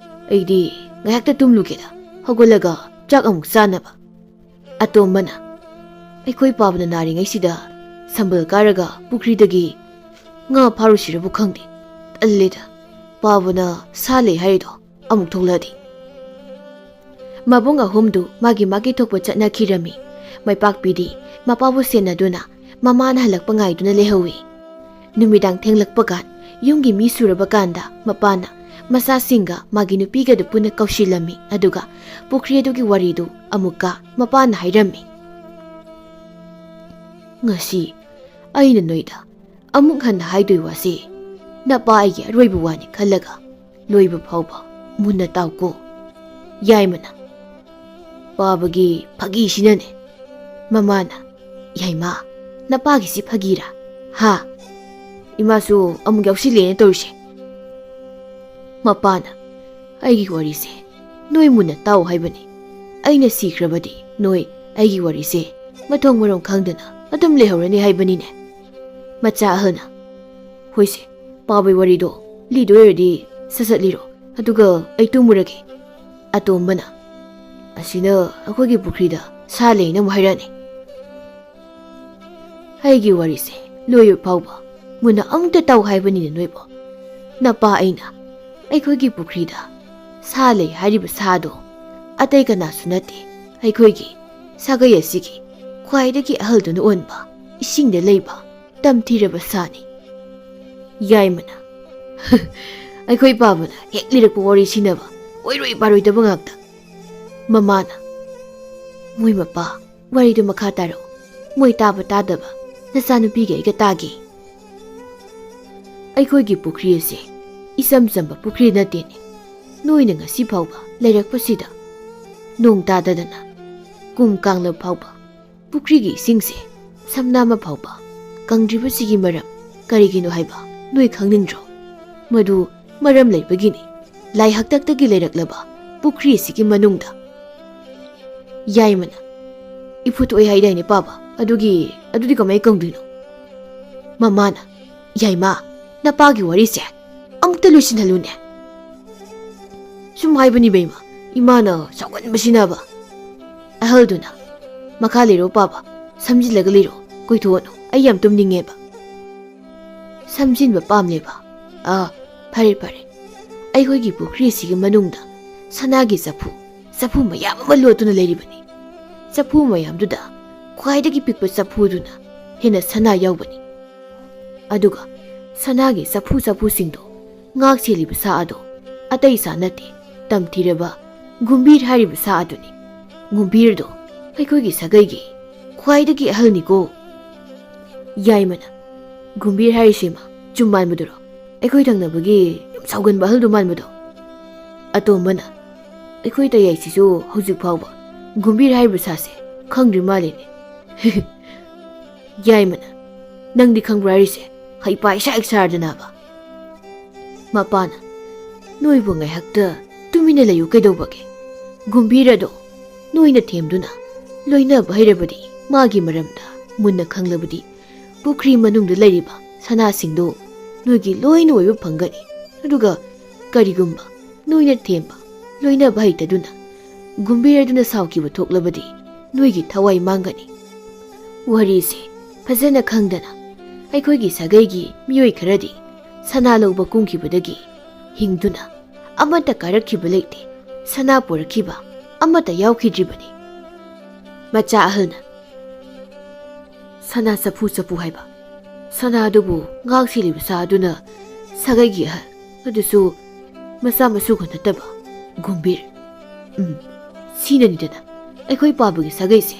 "ꯑꯩꯗꯤ ꯉꯥꯏꯍꯥꯛꯇ ꯇꯨꯝꯂꯨꯒꯦꯗ, ꯍꯧꯒꯠꯂꯒ ꯆꯥꯛ ꯑꯃꯨꯛ ꯆꯥꯅꯕ꯫" ꯑꯇꯣꯝꯕꯅ, "ꯑꯩꯈꯣꯏ ꯄꯥꯕꯅ ꯅꯥꯔꯤꯉꯩꯁꯤꯗ ꯁꯝꯕꯜ ꯀꯥꯔꯒ ꯄꯨꯈ꯭ꯔꯤꯗꯒꯤ ꯉꯥ ꯐꯥꯔꯨꯁꯤꯔꯕꯨ ꯈꯪꯗꯦ꯫ ꯑꯜꯂꯤꯗ, ꯄꯥꯕꯅ ꯁꯥ ꯂꯩ ꯍꯥꯏꯔꯤꯗꯣ ꯑꯃꯨꯛ ꯊꯣꯛꯂꯛꯑꯗꯤ꯫ ꯃꯕꯨꯡ ꯑꯍꯨꯝꯗꯨ ꯃꯥꯒꯤ ꯃꯥꯒꯤ ꯊꯣꯛꯄ ꯆꯠꯅꯈꯤꯔꯝꯃꯤ꯫ ꯃꯥꯏꯄꯥꯛꯄꯤꯗꯤ ꯃꯄꯥꯕꯨ ꯁꯦꯟꯅꯗꯨꯅ ꯃꯃꯥꯅ ꯍꯜꯂꯛꯄ ꯉꯥꯏꯗꯨꯅ ꯂꯩꯍꯧꯏ꯫ ꯅꯨꯃꯤꯗꯥꯡ ꯊꯦꯡꯂꯛꯄ ꯀꯥꯟ ꯌꯨꯝꯒꯤ ꯃꯤ ꯁꯨꯔꯕ ꯀꯥꯟꯗ ꯃꯄꯥꯅ ꯃꯆꯥꯁꯤꯡꯒ ꯃꯥꯒꯤ ꯅꯨꯄꯤꯒꯗꯨ ꯄꯨꯟꯅ ꯀꯧꯁꯤꯜꯂꯝꯃꯤ꯫ ꯑꯗꯨꯒ ꯄꯨꯈ꯭ꯔꯤ ꯑꯗꯨꯒꯤ ꯋꯥꯔꯤꯗꯨ ꯑꯃꯨꯛꯀ ꯃꯄꯥꯅ ꯍꯥꯏꯔꯝꯃꯤ꯫ ꯉꯁꯤ ꯑꯩꯅ ꯅꯣꯏꯗ ꯑꯃꯨꯛ ꯍꯟꯅ ꯍꯥꯏꯗꯣꯏ ꯋꯥꯁꯤ, ꯅꯄꯥ ꯑꯩꯒꯤ ꯑꯔꯣꯏꯕ ꯋꯥꯅꯤ ꯈꯜꯂꯒ ꯂꯣꯏꯕ ꯐꯥꯎꯕ ꯃꯨꯟꯅ ꯇꯥꯎꯀꯣ꯫ ꯌꯥꯏꯃꯅ, ꯄꯥꯕꯒꯤ ꯐꯥꯒꯤꯁꯤꯅꯅꯦ꯫ ꯃꯃꯥꯅ, ꯌꯥꯏꯃ, ꯅꯄꯥꯒꯤꯁꯤ ꯐꯥꯒꯤꯔꯥ? ꯍꯥ? ꯏꯃꯥꯁꯨ ꯑꯃꯨꯛ ꯌꯥꯎꯁꯤꯜꯂꯦꯅ ꯇꯧꯔꯤꯁꯦ꯫ ꯃꯄꯥꯅ, ꯑꯩꯒꯤ ꯋꯥꯔꯤꯁꯦ ꯅꯣꯏ ꯃꯨꯟꯅ ꯇꯥꯎ ꯍꯥꯏꯕꯅꯤ꯫ ꯑꯩꯅ ꯁꯤꯈ꯭ꯔꯕꯗꯤ ꯅꯣꯏ ꯑꯩꯒꯤ ꯋꯥꯔꯤꯁꯦ ꯃꯊꯣꯡ ꯃꯔꯝ ꯈꯪꯗꯅ ꯑꯗꯨꯝ ꯂꯩꯍꯧꯔꯅꯤ ꯍꯥꯏꯕꯅꯤꯅꯦ꯫ ꯃꯆꯥ ꯑꯍꯜꯅ, ꯍꯣꯏꯁꯦ, ꯄꯥꯕꯩ ꯋꯥꯔꯤꯗꯣ ꯂꯤꯗꯣꯏ ꯑꯣꯏꯔꯗꯤ ꯁꯠ ꯁꯠ ꯂꯤꯔꯣ, ꯑꯗꯨꯒ ꯑꯩ ꯇꯨꯝꯃꯨꯔꯒꯦ꯫ ꯑꯇꯣꯝꯕꯅ, ꯑꯁꯤꯅ ꯑꯩꯈꯣꯏꯒꯤ ꯄꯨꯈ꯭ꯔꯤꯗ ꯁꯥ ꯂꯩꯅ ꯑꯃꯨꯛ ꯍꯥꯏꯔꯛꯑꯅꯤ꯫ ꯑꯩꯒꯤ ꯋꯥꯔꯤꯁꯦ ꯂꯣꯏꯕ ꯐꯥꯎꯕ ꯃꯨꯟꯅ ꯑꯃꯨꯛꯇ ꯇꯧ ꯍꯥꯏꯕꯅꯤꯅꯦ ꯅꯣꯏꯕꯣ꯫ ꯅꯄꯥ ꯑꯩꯅ ꯑꯩꯈꯣꯏꯒꯤ ꯄꯨꯈ꯭ꯔꯤꯗ ꯁꯥ ꯂꯩ ꯍꯥꯏꯔꯤꯕ ꯁꯥꯗꯣ ꯑꯇꯩ ꯀꯅꯥꯁꯨ ꯅꯠꯇꯦ, ꯑꯩꯈꯣꯏꯒꯤ ꯁꯥꯒꯩ ꯑꯁꯤꯒꯤ ꯈ꯭ꯋꯥꯏꯗꯒꯤ ꯑꯍꯜꯗꯨꯅ ꯑꯣꯟꯕ ꯏꯁꯤꯡꯗ ꯂꯩꯕ ꯇꯝꯊꯤꯔꯕ ꯁꯥꯅꯤ꯫ ꯌꯥꯏꯃꯅ, ꯑꯩꯈꯣꯏ ꯄꯥꯕꯅ ꯍꯦꯛ ꯂꯤꯔꯛꯄ ꯋꯥꯔꯤ ꯁꯤꯟꯅꯕ ꯑꯣꯏꯔꯣꯏ ꯄꯥꯔꯣꯏꯗꯕ ꯉꯥꯛꯇ꯫ ꯃꯃꯥꯅ, ꯃꯣꯏ ꯃꯄꯥ, ꯋꯥꯔꯤꯗꯨ ꯃꯈꯥ ꯇꯥꯔꯛꯎ꯫ ꯃꯣꯏ ꯇꯥꯕ ꯇꯥꯗꯕ ꯅꯆꯥꯅꯨꯄꯤꯒ ꯑꯩꯒ ꯇꯥꯒꯦ꯫ ꯑꯩꯈꯣꯏꯒꯤ ꯄꯨꯈ꯭ꯔꯤ ꯑꯁꯤ ꯏꯆꯝ ꯆꯝꯕ ꯄꯨꯈ꯭ꯔꯤ ꯅꯠꯇꯦꯅꯦ꯫ ꯅꯣꯏꯅ ꯉꯁꯤ ꯐꯥꯎꯕ ꯂꯩꯔꯛꯄꯁꯤꯗ ꯅꯣꯡ ꯇꯥꯗꯗꯅ ꯀꯨꯝ ꯀꯥꯡꯂꯞ ꯐꯥꯎꯕ ꯄꯨꯈ꯭ꯔꯤꯒꯤ ꯏꯁꯤꯡꯁꯦ ꯁꯝꯅꯥ ꯑꯃ ꯐꯥꯎꯕ ꯀꯪꯗ꯭ꯔꯤꯕꯁꯤꯒꯤ ꯃꯔꯝ ꯀꯔꯤꯒꯤꯅꯣ ꯍꯥꯏꯕ ꯅꯣꯏ ꯈꯪꯅꯤꯡꯗ꯭ꯔꯣ? ꯃꯗꯨ ꯃꯔꯝ ꯂꯩꯕꯒꯤꯅꯤ꯫ ꯂꯥꯏ ꯍꯥꯛꯇꯛꯇꯒꯤ ꯂꯩꯔꯛꯂꯕ ꯄꯨꯈ꯭ꯔꯤ ꯑꯁꯤꯒꯤ ꯃꯅꯨꯡꯗ꯫ ꯌꯥꯏꯃꯅ, ꯏꯐꯨꯠ ꯊꯣꯛꯑꯦ ꯍꯥꯏꯗꯥꯏꯅꯦ ꯄꯥꯕ? ꯑꯗꯨꯒꯤ, ꯑꯗꯨꯗꯤ ꯀꯃꯥꯏ ꯀꯪꯗꯣꯏꯅꯣ? ꯃꯃꯥꯅ, ꯌꯥꯏꯃ, ꯅꯄꯥꯒꯤ ꯋꯥꯔꯤꯁꯦ ꯑꯃꯨꯛꯇ ꯂꯣꯏꯁꯤꯟꯍꯜꯂꯨꯅꯦ꯫ ꯁꯨꯝ ꯍꯥꯏꯕꯅꯤ ꯕꯦꯝꯃ, ꯏꯃꯥꯅ ꯁꯥꯎꯒꯟꯕꯁꯤꯅꯕ꯫ ꯑꯍꯜꯗꯨꯅ, ꯃꯈꯥ ꯂꯤꯔꯣ ꯄꯥꯕ, ꯁꯝꯖꯤꯜꯂꯒ ꯂꯤꯔꯣ, ꯀꯣꯏꯊꯣꯛꯑꯅꯨ, ꯑꯩ ꯌꯥꯝ ꯇꯨꯝꯅꯤꯡꯉꯦꯕ꯫ ꯁꯝꯖꯤꯟꯕ ꯄꯥꯝꯂꯦꯕ꯫ ꯑꯥ, ꯐꯔꯦ ꯐꯔꯦ꯫ ꯑꯩꯈꯣꯏꯒꯤ ꯄꯨꯈ꯭ꯔꯤꯁꯤꯒꯤ ꯃꯅꯨꯡꯗ ꯁꯅꯥꯒꯤ ꯆꯐꯨ, ꯆꯐꯨ ꯃꯌꯥꯝ ꯑꯃ ꯂꯣꯠꯇꯨꯅ ꯂꯩꯔꯤꯕꯅꯤ꯫ ꯆꯐꯨ ꯃꯌꯥꯝꯗꯨꯗ ꯈ꯭ꯋꯥꯏꯗꯒꯤ ꯄꯤꯛꯄ ꯆꯐꯨꯗꯨꯅ ꯍꯦꯟꯅ ꯁꯅꯥ ꯌꯥꯎꯕꯅꯤ꯫ ꯑꯗꯨꯒ ꯁꯅꯥꯒꯤ ꯆꯐꯨ ꯆꯐꯨꯁꯤꯡꯗꯣ ꯉꯥꯛ ꯁꯦꯜꯂꯤꯕ ꯁꯥ ꯑꯗꯣ ꯑꯇꯩ ꯁꯥ ꯅꯠꯇꯦ, ꯇꯝꯊꯤꯔꯕ ꯒꯨꯝꯕꯤꯔ ꯍꯥꯏꯔꯤꯕ ꯁꯥ ꯑꯗꯨꯅꯤ꯫ ꯒꯨꯝꯕꯤꯔꯗꯣ ꯑꯩꯈꯣꯏꯒꯤ ꯁꯥꯒꯩꯒꯤ ꯈ꯭ꯋꯥꯏꯗꯒꯤ ꯑꯍꯜꯅꯤꯀꯣ꯫ ꯌꯥꯏꯃꯅ, "ꯒꯨꯝꯕꯤꯔ ꯍꯥꯏꯔꯤꯁꯤꯃ ꯆꯨꯝ ꯃꯥꯟꯕꯗꯨꯔꯣ? ꯑꯩꯈꯣꯏ ꯊꯪꯅꯕꯒꯤ ꯌꯥꯝ ꯁꯥꯎꯒꯟꯕ ꯑꯍꯜꯗꯨ ꯃꯥꯟꯕꯗꯣ?" ꯑꯇꯣꯝꯕꯅ, "ꯑꯩꯈꯣꯏ ꯇꯌꯥꯏꯁꯤꯁꯨ ꯍꯧꯖꯤꯛ ꯐꯥꯎꯕ ꯒꯨꯝꯕꯤꯔ ꯍꯥꯏꯔꯤꯕ ꯁꯥꯁꯦ ꯈꯪꯗ꯭ꯔꯤ ꯃꯥꯜꯂꯤꯅꯦ꯫" ꯌꯥꯏꯃꯅ, "ꯅꯪꯗꯤ ꯈꯪꯕ꯭ꯔꯥ ꯍꯥꯏꯔꯤꯁꯦ? ꯍꯩꯄꯥ ꯏꯁꯥ ꯍꯦꯛ ꯁꯥꯔꯗꯅꯕ꯫" ꯃꯄꯥꯅ, "ꯅꯣꯏꯕꯨ ꯉꯥꯏꯍꯥꯛꯇ ꯇꯨꯃꯤꯟꯅ ꯂꯩꯌꯨ ꯀꯩꯗꯧꯕꯒꯦ? ꯒꯨꯝꯕꯤꯔꯗꯣ ꯅꯣꯏꯅ ꯊꯦꯝꯗꯨꯅ ꯂꯣꯏꯅꯕ ꯍꯩꯔꯕꯗꯤ, ꯃꯥꯒꯤ ꯃꯔꯝꯗ ꯃꯨꯟꯅ ꯈꯪꯂꯕꯗꯤ, ꯄꯨꯈ꯭ꯔꯤ ꯃꯅꯨꯡꯗ ꯂꯩꯔꯤꯕ ꯁꯅꯥꯁꯤꯡꯗꯣ ꯅꯣꯏꯒꯤ ꯂꯣꯏꯅ ꯑꯣꯏꯕ ꯐꯪꯒꯅꯤ꯫ ꯑꯗꯨꯒ ꯀꯔꯤꯒꯨꯝꯕ ꯅꯣꯏꯅ ꯊꯦꯝꯕ ꯂꯣꯏꯅꯕ ꯍꯩꯇꯗꯨꯅ ꯒꯨꯝꯕꯤꯔꯗꯨꯅ ꯁꯥꯎꯈꯤꯕ ꯊꯣꯛꯂꯕꯗꯤ, ꯅꯣꯏꯒꯤ ꯊꯋꯥꯏ ꯃꯥꯡꯒꯅꯤ꯫" ꯋꯥꯔꯤꯁꯦ ꯐꯖꯅ ꯈꯪꯗꯅ ꯑꯩꯈꯣꯏꯒꯤ ꯁꯥꯒꯩꯒꯤ ꯃꯤꯑꯣꯏ ꯈꯔꯗꯤ ꯁꯅꯥ ꯂꯧꯕ ꯀꯨꯝꯈꯤꯕꯗꯒꯤ ꯍꯤꯡꯗꯨꯅ ꯑꯃꯠꯇ ꯀꯥꯔꯛꯈꯤꯕ ꯂꯩꯇꯦ꯫ ꯁꯅꯥ ꯄꯨꯔꯛꯈꯤꯕ ꯑꯃꯠꯇ ꯌꯥꯎꯈꯤꯗ꯭ꯔꯤꯕꯅꯤ꯫ ꯃꯆꯥ ꯑꯍꯜꯅ, "ꯁꯅꯥ ꯆꯐꯨ ꯆꯐꯨ ꯍꯥꯏꯕ ꯁꯅꯥꯗꯨꯕꯨ ꯉꯥꯛ ꯁꯦꯜꯂꯤꯕ ꯁꯥ ꯑꯗꯨꯅ ꯁꯥꯒꯩꯒꯤ ꯑꯍꯜ, ꯑꯗꯨꯁꯨ ꯃꯆꯥ ꯃꯁꯨꯒ ꯅꯠꯇꯕ ꯒꯨꯝꯕꯤꯔ꯫ ꯎꯝ, ꯁꯤꯅꯅꯤꯗꯅ ꯑꯩꯈꯣꯏ ꯄꯥꯕꯒꯤ ꯁꯥꯒꯩꯁꯦ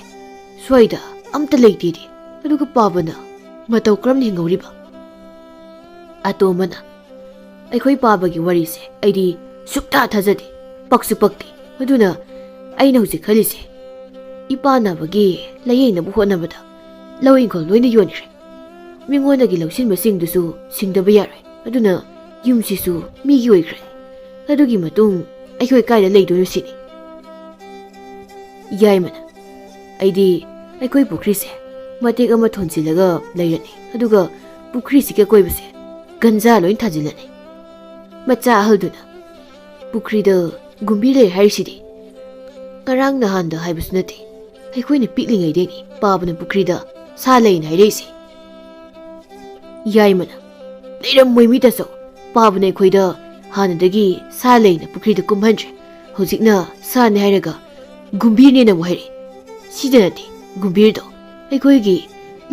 ꯁ꯭ꯋꯥꯏꯗ ꯑꯝꯇ ꯂꯩꯇꯦꯗꯤ꯫ ꯑꯗꯨꯒ ꯄꯥꯕꯅ ꯃꯇꯧ ꯀꯔꯝꯅ ꯍꯤꯡꯍꯧꯔꯤꯕ?" ꯑꯇꯣꯝꯕꯅ, "ꯑꯩꯈꯣꯏ ꯄꯥꯕꯒꯤ ꯋꯥꯔꯤꯁꯦ ꯑꯩꯗꯤ ꯁꯨꯛꯊꯥ ꯊꯥꯖꯗꯦ, ꯄꯛꯁꯨ ꯄꯛꯇꯦ꯫ ꯑꯗꯨꯅ ꯑꯩꯅ ꯍꯧꯖꯤꯛ ꯈꯜꯂꯤꯁꯦ, ꯏꯄꯥ ꯅꯥꯕꯒꯤ ꯂꯥꯌꯦꯡꯅꯕ ꯍꯣꯠꯅꯕꯗ ꯂꯧ ꯏꯪꯈꯣꯜ ꯂꯣꯏꯅ ꯌꯣꯟꯈ꯭ꯔꯦ꯫ ꯃꯤꯉꯣꯟꯗꯒꯤ ꯂꯧꯁꯤꯟꯕꯁꯤꯡꯗꯨꯁꯨ ꯁꯤꯡꯗꯕ ꯌꯥꯔꯣꯏ꯫ ꯑꯗꯨꯅ ꯌꯨꯝꯁꯤꯁꯨ ꯃꯤꯒꯤ ꯑꯣꯏꯈ꯭ꯔꯦ꯫ ꯑꯗꯨꯒꯤ ꯃꯇꯨꯡ ꯑꯩꯈꯣꯏ ꯀꯥꯏꯗ ꯂꯩꯗꯣꯏꯅꯣ ꯁꯤꯅꯤ꯫" ꯌꯥꯏꯃꯅ, "ꯑꯩꯗꯤ ꯑꯩꯈꯣꯏ ꯄꯨꯈ꯭ꯔꯤꯁꯦ ꯃꯇꯦꯛ ꯑꯃ ꯊꯣꯟꯖꯤꯜꯂꯒ ꯂꯩꯔꯅꯤ꯫ ꯑꯗꯨꯒ ꯄꯨꯈ꯭ꯔꯤꯁꯤꯒꯤ ꯑꯀꯣꯏꯕꯁꯦ ꯒꯟꯖꯥ ꯂꯣꯏ ꯊꯥꯖꯤꯜꯂꯅꯤ꯫" ꯃꯆꯥ ꯑꯍꯜꯗꯨꯅ, "ꯄꯨꯈ꯭ꯔꯤꯗ ꯒꯨꯝꯕꯤ ꯂꯩ ꯍꯥꯏꯔꯤꯁꯤꯗꯤ ꯉꯔꯥꯡ ꯅꯍꯥꯟꯗ ꯍꯥꯏꯕꯁꯨ ꯅꯠꯇꯦ꯫ ꯑꯩꯈꯣꯏꯅ ꯄꯤꯛꯂꯤꯉꯩꯗꯩꯅꯤ ꯄꯥꯕꯅ ꯄꯨꯈ꯭ꯔꯤꯗ ꯁꯥ ꯂꯩꯅ ꯍꯥꯏꯔꯛꯏꯁꯦ꯫" ꯌꯥꯏꯃꯅ, "ꯂꯩꯔꯝꯃꯣꯏ ꯃꯤ ꯇꯥꯆꯧ꯫ ꯄꯥꯕꯅ ꯑꯩꯈꯣꯏꯗ ꯍꯥꯟꯅꯗꯒꯤ ꯁꯥ ꯂꯩꯅ ꯄꯨꯈ꯭ꯔꯤꯗ ꯀꯨꯝꯍꯟꯗ꯭ꯔꯦ꯫ ꯍꯧꯖꯤꯛꯅ ꯁꯥꯅꯦ ꯍꯥꯏꯔꯒ ꯒꯨꯝꯚꯤꯔꯅꯦꯅ ꯑꯃꯨꯛ ꯍꯥꯏꯔꯛꯏ꯫ ꯁꯤꯗ ꯅꯠꯇꯦ, ꯒꯨꯝꯚꯤꯔꯗꯣ ꯑꯩꯈꯣꯏꯒꯤ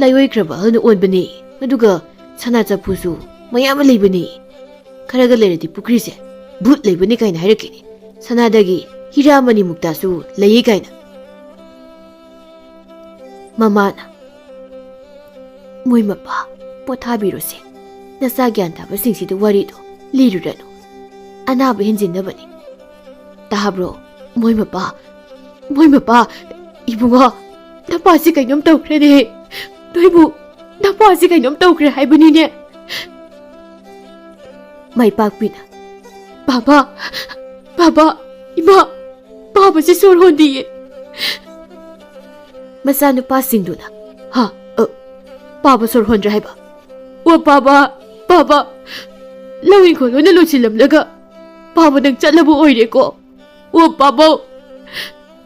ꯂꯥꯏꯑꯣꯏꯈ꯭ꯔꯕ ꯑꯍꯜꯅ ꯑꯣꯟꯕꯅꯦ꯫ ꯑꯗꯨꯒ ꯁꯅꯥ ꯆꯐꯨꯁꯨ ꯃꯌꯥꯝ ꯑꯃ ꯂꯩꯕꯅꯦ꯫ ꯈꯔꯒ ꯂꯩꯔꯗꯤ ꯄꯨꯈ꯭ꯔꯤꯁꯦ ꯚꯨꯠ ꯂꯩꯕꯅꯤ ꯀꯥꯏꯅ ꯍꯥꯏꯔꯛꯈꯤꯅꯤ꯫ ꯁꯅꯥꯗꯒꯤ ꯍꯤꯔꯥ ꯃꯅꯤ ꯃꯨꯛꯇꯥꯁꯨ ꯂꯩꯌꯦ ꯀꯥꯏꯅ꯫ ꯃꯃꯥꯅ, "ꯃꯣꯏ ꯃꯄꯥ, ꯄꯣꯊꯥꯕꯤꯔꯣꯁꯦ꯫ ꯅꯆꯥ ꯒ꯭ꯌꯥꯟ ꯇꯥꯕꯁꯤꯡꯁꯤꯗ ꯋꯥꯔꯤꯗꯣ ꯂꯤꯔꯨꯔꯅꯨ꯫ ꯑꯅꯥꯕ ꯍꯦꯟꯖꯤꯟꯅꯕꯅꯤ꯫ ꯇꯥꯕ꯭ꯔꯣ? ꯃꯣꯏ ꯃꯄꯥ, ꯃꯣꯏ ꯃꯄꯥ, ꯏꯕꯨꯡꯉꯣ, ꯅꯄꯥꯁꯤ ꯀꯩꯅꯣꯝ ꯇꯧꯈ꯭ꯔꯦꯅꯦ꯫ ꯅꯣꯏꯕꯨ ꯅꯄꯥꯁꯤ ꯀꯩꯅꯣꯝ ꯇꯧꯈ꯭ꯔꯦ ꯍꯥꯏꯕꯅꯤꯅꯦ꯫" ꯃꯥꯏꯄꯥꯛꯄꯤꯅ, "ꯕꯥꯕꯥ, ꯕꯥꯕꯥ, ꯏꯃꯥ, ꯄꯥꯕꯁꯤ ꯁꯣꯔ ꯍꯣꯟꯗꯤꯌꯦ꯫" ꯃꯆꯥꯅꯨꯄꯥꯁꯤꯡꯗꯨꯅ, "ꯍꯥ? ꯑ, ꯄꯥꯕ ꯁꯣꯔ ꯍꯣꯟꯗ꯭ꯔꯦ ꯍꯥꯏꯕ? ꯑꯣ ꯄꯥꯕ, ꯄꯥꯕ, ꯂꯧ ꯏꯪꯈꯣꯜ ꯂꯣꯏꯅ ꯂꯣꯏꯁꯤꯜꯂꯝꯂꯒ ꯄꯥꯕ ꯅꯪ ꯆꯠꯂꯕ ꯑꯣꯏꯔꯦꯀꯣ? ꯑꯣ ꯄꯥꯕꯧ,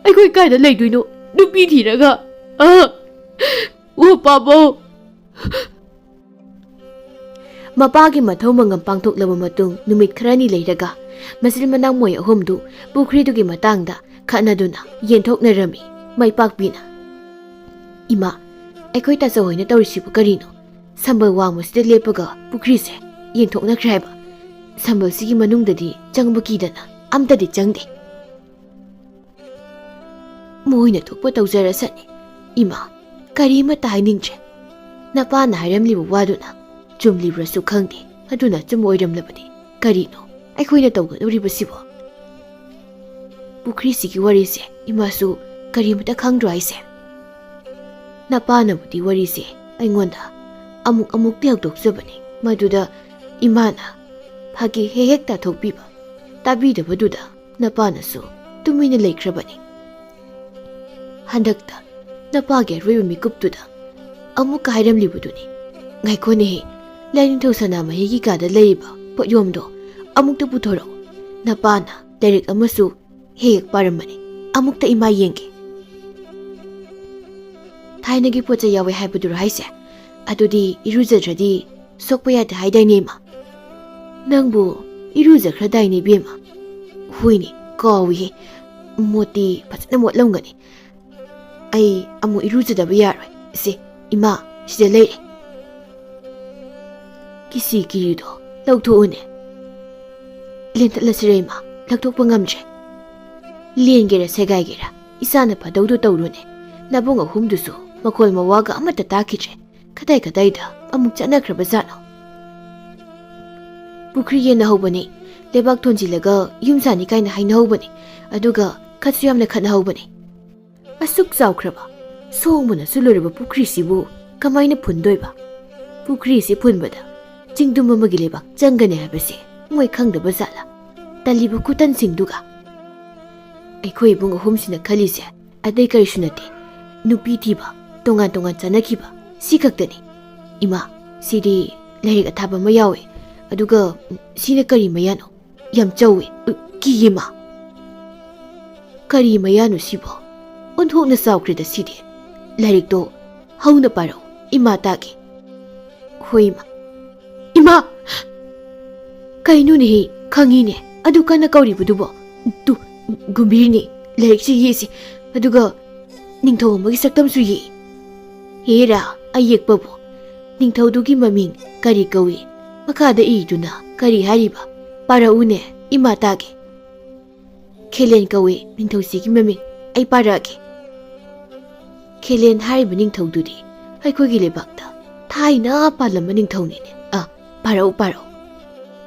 ꯑꯩꯈꯣꯏ ꯀꯥꯏꯗ ꯂꯩꯗꯣꯏꯅꯣ? ꯅꯨꯄꯤ ꯊꯤꯔꯒ, ꯑ, ꯑꯣ ꯄꯥꯕꯧ꯫" ꯃꯄꯥꯒꯤ ꯃꯊꯧ ꯃꯉꯝ ꯄꯥꯡꯊꯣꯛꯂꯕ ꯃꯇꯨꯡ ꯅꯨꯃꯤꯠ ꯈꯔꯅꯤ ꯂꯩꯔꯒ ꯃꯆꯤꯟ ꯃꯅꯥꯎ ꯃꯣꯏ ꯑꯍꯨꯝꯗꯨ ꯄꯨꯈ꯭ꯔꯤꯗꯨꯒꯤ ꯃꯇꯥꯡꯗ ꯈꯠꯅꯗꯨꯅ ꯌꯦꯟꯊꯣꯛꯅꯔꯝꯃꯤ꯫ ꯃꯥꯏꯄꯥꯛꯄꯤꯅ, "ꯏꯃꯥ, ꯑꯩꯈꯣꯏ ꯇꯥꯆꯧ ꯍꯣꯏꯅ ꯇꯧꯔꯤꯁꯤꯕꯨ ꯀꯔꯤꯅꯣ? ꯁꯝꯕꯜ ꯋꯥꯡꯃꯁꯤꯗ ꯂꯦꯞꯄꯒ ꯄꯨꯈ꯭ꯔꯤꯁꯦ ꯌꯦꯡꯊꯣꯛꯅꯈ꯭ꯔꯦ ꯍꯥꯏꯕ꯫ ꯁꯝꯕꯜꯁꯤꯒꯤ ꯃꯅꯨꯡꯗꯗꯤ ꯆꯪꯕ ꯀꯤꯗꯅ ꯑꯝꯇꯗꯤ ꯆꯪꯗꯦ꯫ ꯃꯣꯏꯅ ꯊꯣꯛꯄ ꯇꯧꯖꯔꯁꯅꯤ꯫ ꯏꯃꯥ, ꯀꯔꯤ ꯑꯃꯠꯇ ꯍꯥꯏꯅꯤꯡꯗ꯭ꯔꯦ꯫ ꯅꯄꯥꯅ ꯍꯥꯏꯔꯝꯂꯤꯕ ꯋꯥꯗꯨꯅ ꯆꯨꯝꯂꯤꯕ꯭ꯔꯁꯨ ꯈꯪꯗꯦ, ꯑꯗꯨꯅ ꯑꯆꯨꯝꯕ ꯑꯣꯏꯔꯝꯂꯕꯗꯤ ꯀꯔꯤꯅꯣ ꯑꯩꯈꯣꯏꯅ ꯇꯧꯒꯗꯧꯔꯤꯕꯁꯤꯕꯣ? ꯄꯨꯈ꯭ꯔꯤꯁꯤꯒꯤ ꯋꯥꯔꯤꯁꯦ ꯏꯃꯥꯁꯨ ꯀꯔꯤꯃꯇ ꯈꯪꯗ꯭ꯔꯣ ꯍꯥꯏꯁꯦ?" ꯅꯄꯥꯅꯕꯨꯗꯤ ꯋꯥꯔꯤꯁꯦ ꯑꯩꯉꯣꯟꯗ ꯑꯃꯨꯛ ꯑꯃꯨꯛꯇꯤ ꯍꯧꯗꯣꯛꯆꯕꯅꯤ, ꯃꯗꯨꯗ ꯏꯃꯥꯅ ꯐꯥꯒꯤ ꯍꯦꯛ ꯍꯦꯛ ꯇꯥꯊꯣꯛꯄꯤꯕ꯫ ꯇꯥꯕꯤꯗꯕꯗꯨꯗ ꯅꯄꯥꯅꯁꯨ ꯇꯨꯃꯤꯟꯅ ꯂꯩꯈ꯭ꯔꯕꯅꯤ꯫ ꯍꯟꯗꯛꯇ ꯅꯄꯥꯒꯤ ꯑꯔꯣꯏꯕ ꯃꯤꯀꯨꯞꯇꯨꯗ ꯑꯃꯨꯛꯀ ꯍꯥꯏꯔꯝꯂꯤꯕꯗꯨꯅꯤ꯫ ꯉꯥꯏꯈꯣꯅꯦꯍꯦ, ꯂꯥꯏꯅꯤꯡꯊꯧ ꯁꯅꯥꯃꯍꯤꯒꯤ ꯀꯥꯗ ꯂꯩꯔꯤꯕ ꯄꯣꯠꯌꯣꯝꯗꯣ ꯑꯃꯨꯛꯇ ꯄꯨꯊꯣꯔꯛꯎ꯫ ꯅꯄꯥꯅ ꯂꯥꯏꯔꯤꯛ ꯑꯃꯁꯨ ꯍꯦꯛ ꯍꯦꯛ ꯄꯥꯔꯝꯕꯅꯤ꯫ ꯑꯃꯨꯛꯇ ꯏꯃꯥ ꯌꯦꯡꯒꯦ꯫ ꯊꯥꯏꯅꯒꯤ ꯄꯣꯠ ꯆꯩ ꯌꯥꯎꯋꯦ ꯍꯥꯏꯕꯗꯨꯔꯣ ꯍꯥꯏꯁꯦ? ꯑꯗꯨꯗꯤ ꯏꯔꯨꯖꯗ꯭ꯔꯗꯤ ꯁꯣꯛꯄ ꯌꯥꯗꯦ ꯍꯥꯏꯗꯥꯏꯅꯦ, ꯏꯃꯥ? "ꯅꯪꯕꯨ ꯏꯔꯨꯖꯈ꯭ꯔꯗꯥꯏꯅꯦ, ꯏꯕꯦꯝꯃ?" "ꯍꯣꯏꯅꯦ, ꯀꯥꯎꯏꯍꯦ꯫ ꯃꯣꯠꯇꯤ ꯐꯖꯅ ꯃꯣꯠꯂꯝꯒꯅꯤ꯫ ꯑꯩ ꯑꯃꯨꯛ ꯏꯔꯨꯖꯗꯕ ꯌꯥꯔꯣꯏ꯫ ꯁꯦ, ꯏꯃꯥ, ꯁꯤꯗ ꯂꯩꯔꯦ꯫ ꯀꯤꯁꯤ ꯀꯤꯔꯤꯗꯣ ꯂꯧꯊꯣꯛꯎꯅꯦ꯫ ꯂꯦꯟꯊꯠꯂꯁꯤꯔ, ꯏꯃꯥ? ꯂꯧꯊꯣꯛꯄ ꯉꯝꯗ꯭ꯔꯦ꯫ ꯂꯦꯟꯒꯦꯔꯥ ꯁꯦꯒꯥꯏꯒꯦꯔꯥ, ꯏꯆꯥꯅ ꯐꯗꯧꯗꯣ ꯇꯧꯔꯨꯅꯦ꯫ ꯅꯕꯨꯡ ꯑꯍꯨꯝꯗꯨꯁꯨ ꯃꯈꯣꯜ ꯃꯋꯥꯒ ꯑꯃꯠꯇ ꯇꯥꯈꯤꯗ꯭ꯔꯦ꯫ ꯀꯗꯥꯏ ꯀꯗꯥꯏꯗ ꯑꯃꯨꯛ ꯆꯠꯅꯈ꯭ꯔꯕꯖꯥꯠꯅꯣ? ꯄꯨꯈ꯭ꯔꯤ ꯌꯦꯟꯅꯍꯧꯕꯅꯤ, ꯂꯩꯕꯥꯛ ꯊꯣꯟꯖꯤꯜꯂꯒ ꯌꯨꯝ ꯁꯥꯅꯤ ꯀꯥꯏꯅ ꯍꯥꯏꯅꯍꯧꯕꯅꯤ, ꯑꯗꯨꯒ ꯈꯠꯁꯨ ꯌꯥꯝꯅ ꯈꯠꯅꯍꯧꯕꯅꯤ꯫ ꯑꯁꯨꯛ ꯆꯥꯎꯈ꯭ꯔꯕ, ꯁꯣꯡꯕꯅꯁꯨ ꯂꯣꯏꯔꯕ ꯄꯨꯈ꯭ꯔꯤꯁꯤꯕꯨ ꯀꯃꯥꯏꯅ ꯐꯨꯟꯗꯣꯏꯕ? ꯄꯨꯈ꯭ꯔꯤꯁꯤ ꯐꯨꯟꯕꯗ ꯆꯤꯡꯗꯨꯝ ꯑꯃꯒꯤ ꯂꯩꯕꯥꯛ ꯆꯪꯒꯅꯤ ꯍꯥꯏꯕꯁꯦ ꯃꯣꯏ ꯈꯪꯗꯕ ꯖꯥꯠꯂꯥ? ꯇꯜꯂꯤꯕ ꯈꯨꯇꯟꯁꯤꯡꯗꯨꯒ꯫ ꯑꯩꯈꯣꯏ ꯏꯕꯨꯡ ꯑꯍꯨꯝꯁꯤꯅ ꯈꯜꯂꯤꯁꯦ ꯑꯇꯩ ꯀꯔꯤꯁꯨ ꯅꯠꯇꯦ, ꯅꯨꯄꯤ ꯊꯤꯕ, ꯇꯣꯉꯥꯟ ꯇꯣꯉꯥꯟ ꯆꯠꯅꯈꯤꯕ, ꯁꯤ ꯈꯛꯇꯅꯤ꯫ ꯏꯃꯥ, ꯁꯤꯗꯤ ꯂꯥꯏꯔꯤꯛ ꯑꯊꯥꯕ ꯑꯃ ꯌꯥꯎꯏ, ꯑꯗꯨꯒ, ꯎꯝ, ꯁꯤꯅ ꯀꯔꯤ ꯃꯌꯥꯅꯣ? ꯌꯥꯝ ꯆꯧꯏ꯫ ꯎ, ꯀꯤꯌꯦ, ꯃꯥ꯫ ꯀꯔꯤ ꯃꯌꯥꯅꯣ ꯁꯤꯕꯣ? ꯑꯣꯟꯊꯣꯛꯅ ꯆꯥꯎꯈ꯭ꯔꯦꯗ ꯁꯤꯗꯤ꯫ ꯂꯥꯏꯔꯤꯛꯇꯣ ꯍꯧꯅ ꯄꯥꯔꯛꯎ, ꯏꯃꯥ ꯇꯥꯒꯦ꯫ ꯍꯣꯏ, ꯏꯃꯥ꯫ ꯏꯃꯥ! ꯀꯩꯅꯣꯅꯦꯍꯦ, ꯈꯪꯉꯤꯅꯦ꯫ ꯑꯗꯨ ꯀꯟꯅ ꯀꯧꯔꯤꯕꯗꯨꯕꯣ? ꯇꯨ, ꯒꯨꯝꯚꯤꯔꯅꯤ꯫ ꯂꯥꯏꯔꯤꯛꯁꯤ ꯌꯦꯛꯏꯁꯦ꯫ ꯑꯗꯨꯒ ꯅꯤꯡꯊꯧ ꯑꯃꯒꯤ ꯁꯛꯇꯝꯁꯨ ꯌꯦꯛꯏ꯫ ꯍꯦꯔꯥ, ꯑꯌꯦꯛꯄꯕꯨ꯫ ꯅꯤꯡꯊꯧꯗꯨꯒꯤ ꯃꯃꯤꯡ ꯀꯔꯤ ꯀꯧꯏ? ꯃꯈꯥꯗ ꯏꯗꯨꯅ ꯀꯔꯤ ꯍꯥꯏꯔꯤꯕ? ꯄꯥꯔꯛꯎꯅꯦ, ꯏꯃꯥ ꯇꯥꯒꯦ꯫ ꯈꯦꯂꯦꯟ ꯀꯧꯏ ꯅꯤꯡꯊꯧꯁꯤꯒꯤ ꯃꯃꯤꯡ꯫ ꯑꯩ ꯄꯥꯔꯛꯑꯒꯦ꯫ ꯈꯦꯂꯦꯟ ꯍꯥꯏꯔꯤꯕ ꯅꯤꯡꯊꯧꯗꯨꯗꯤ ꯑꯩꯈꯣꯏꯒꯤ ꯂꯩꯕꯥꯛꯇ ꯊꯥꯏꯅ ꯄꯥꯜꯂꯝꯕ ꯅꯤꯡꯊꯧꯅꯤꯅꯦ꯫ ꯑ, ꯄꯥꯔꯛꯎ, ꯄꯥꯔꯛꯎ꯫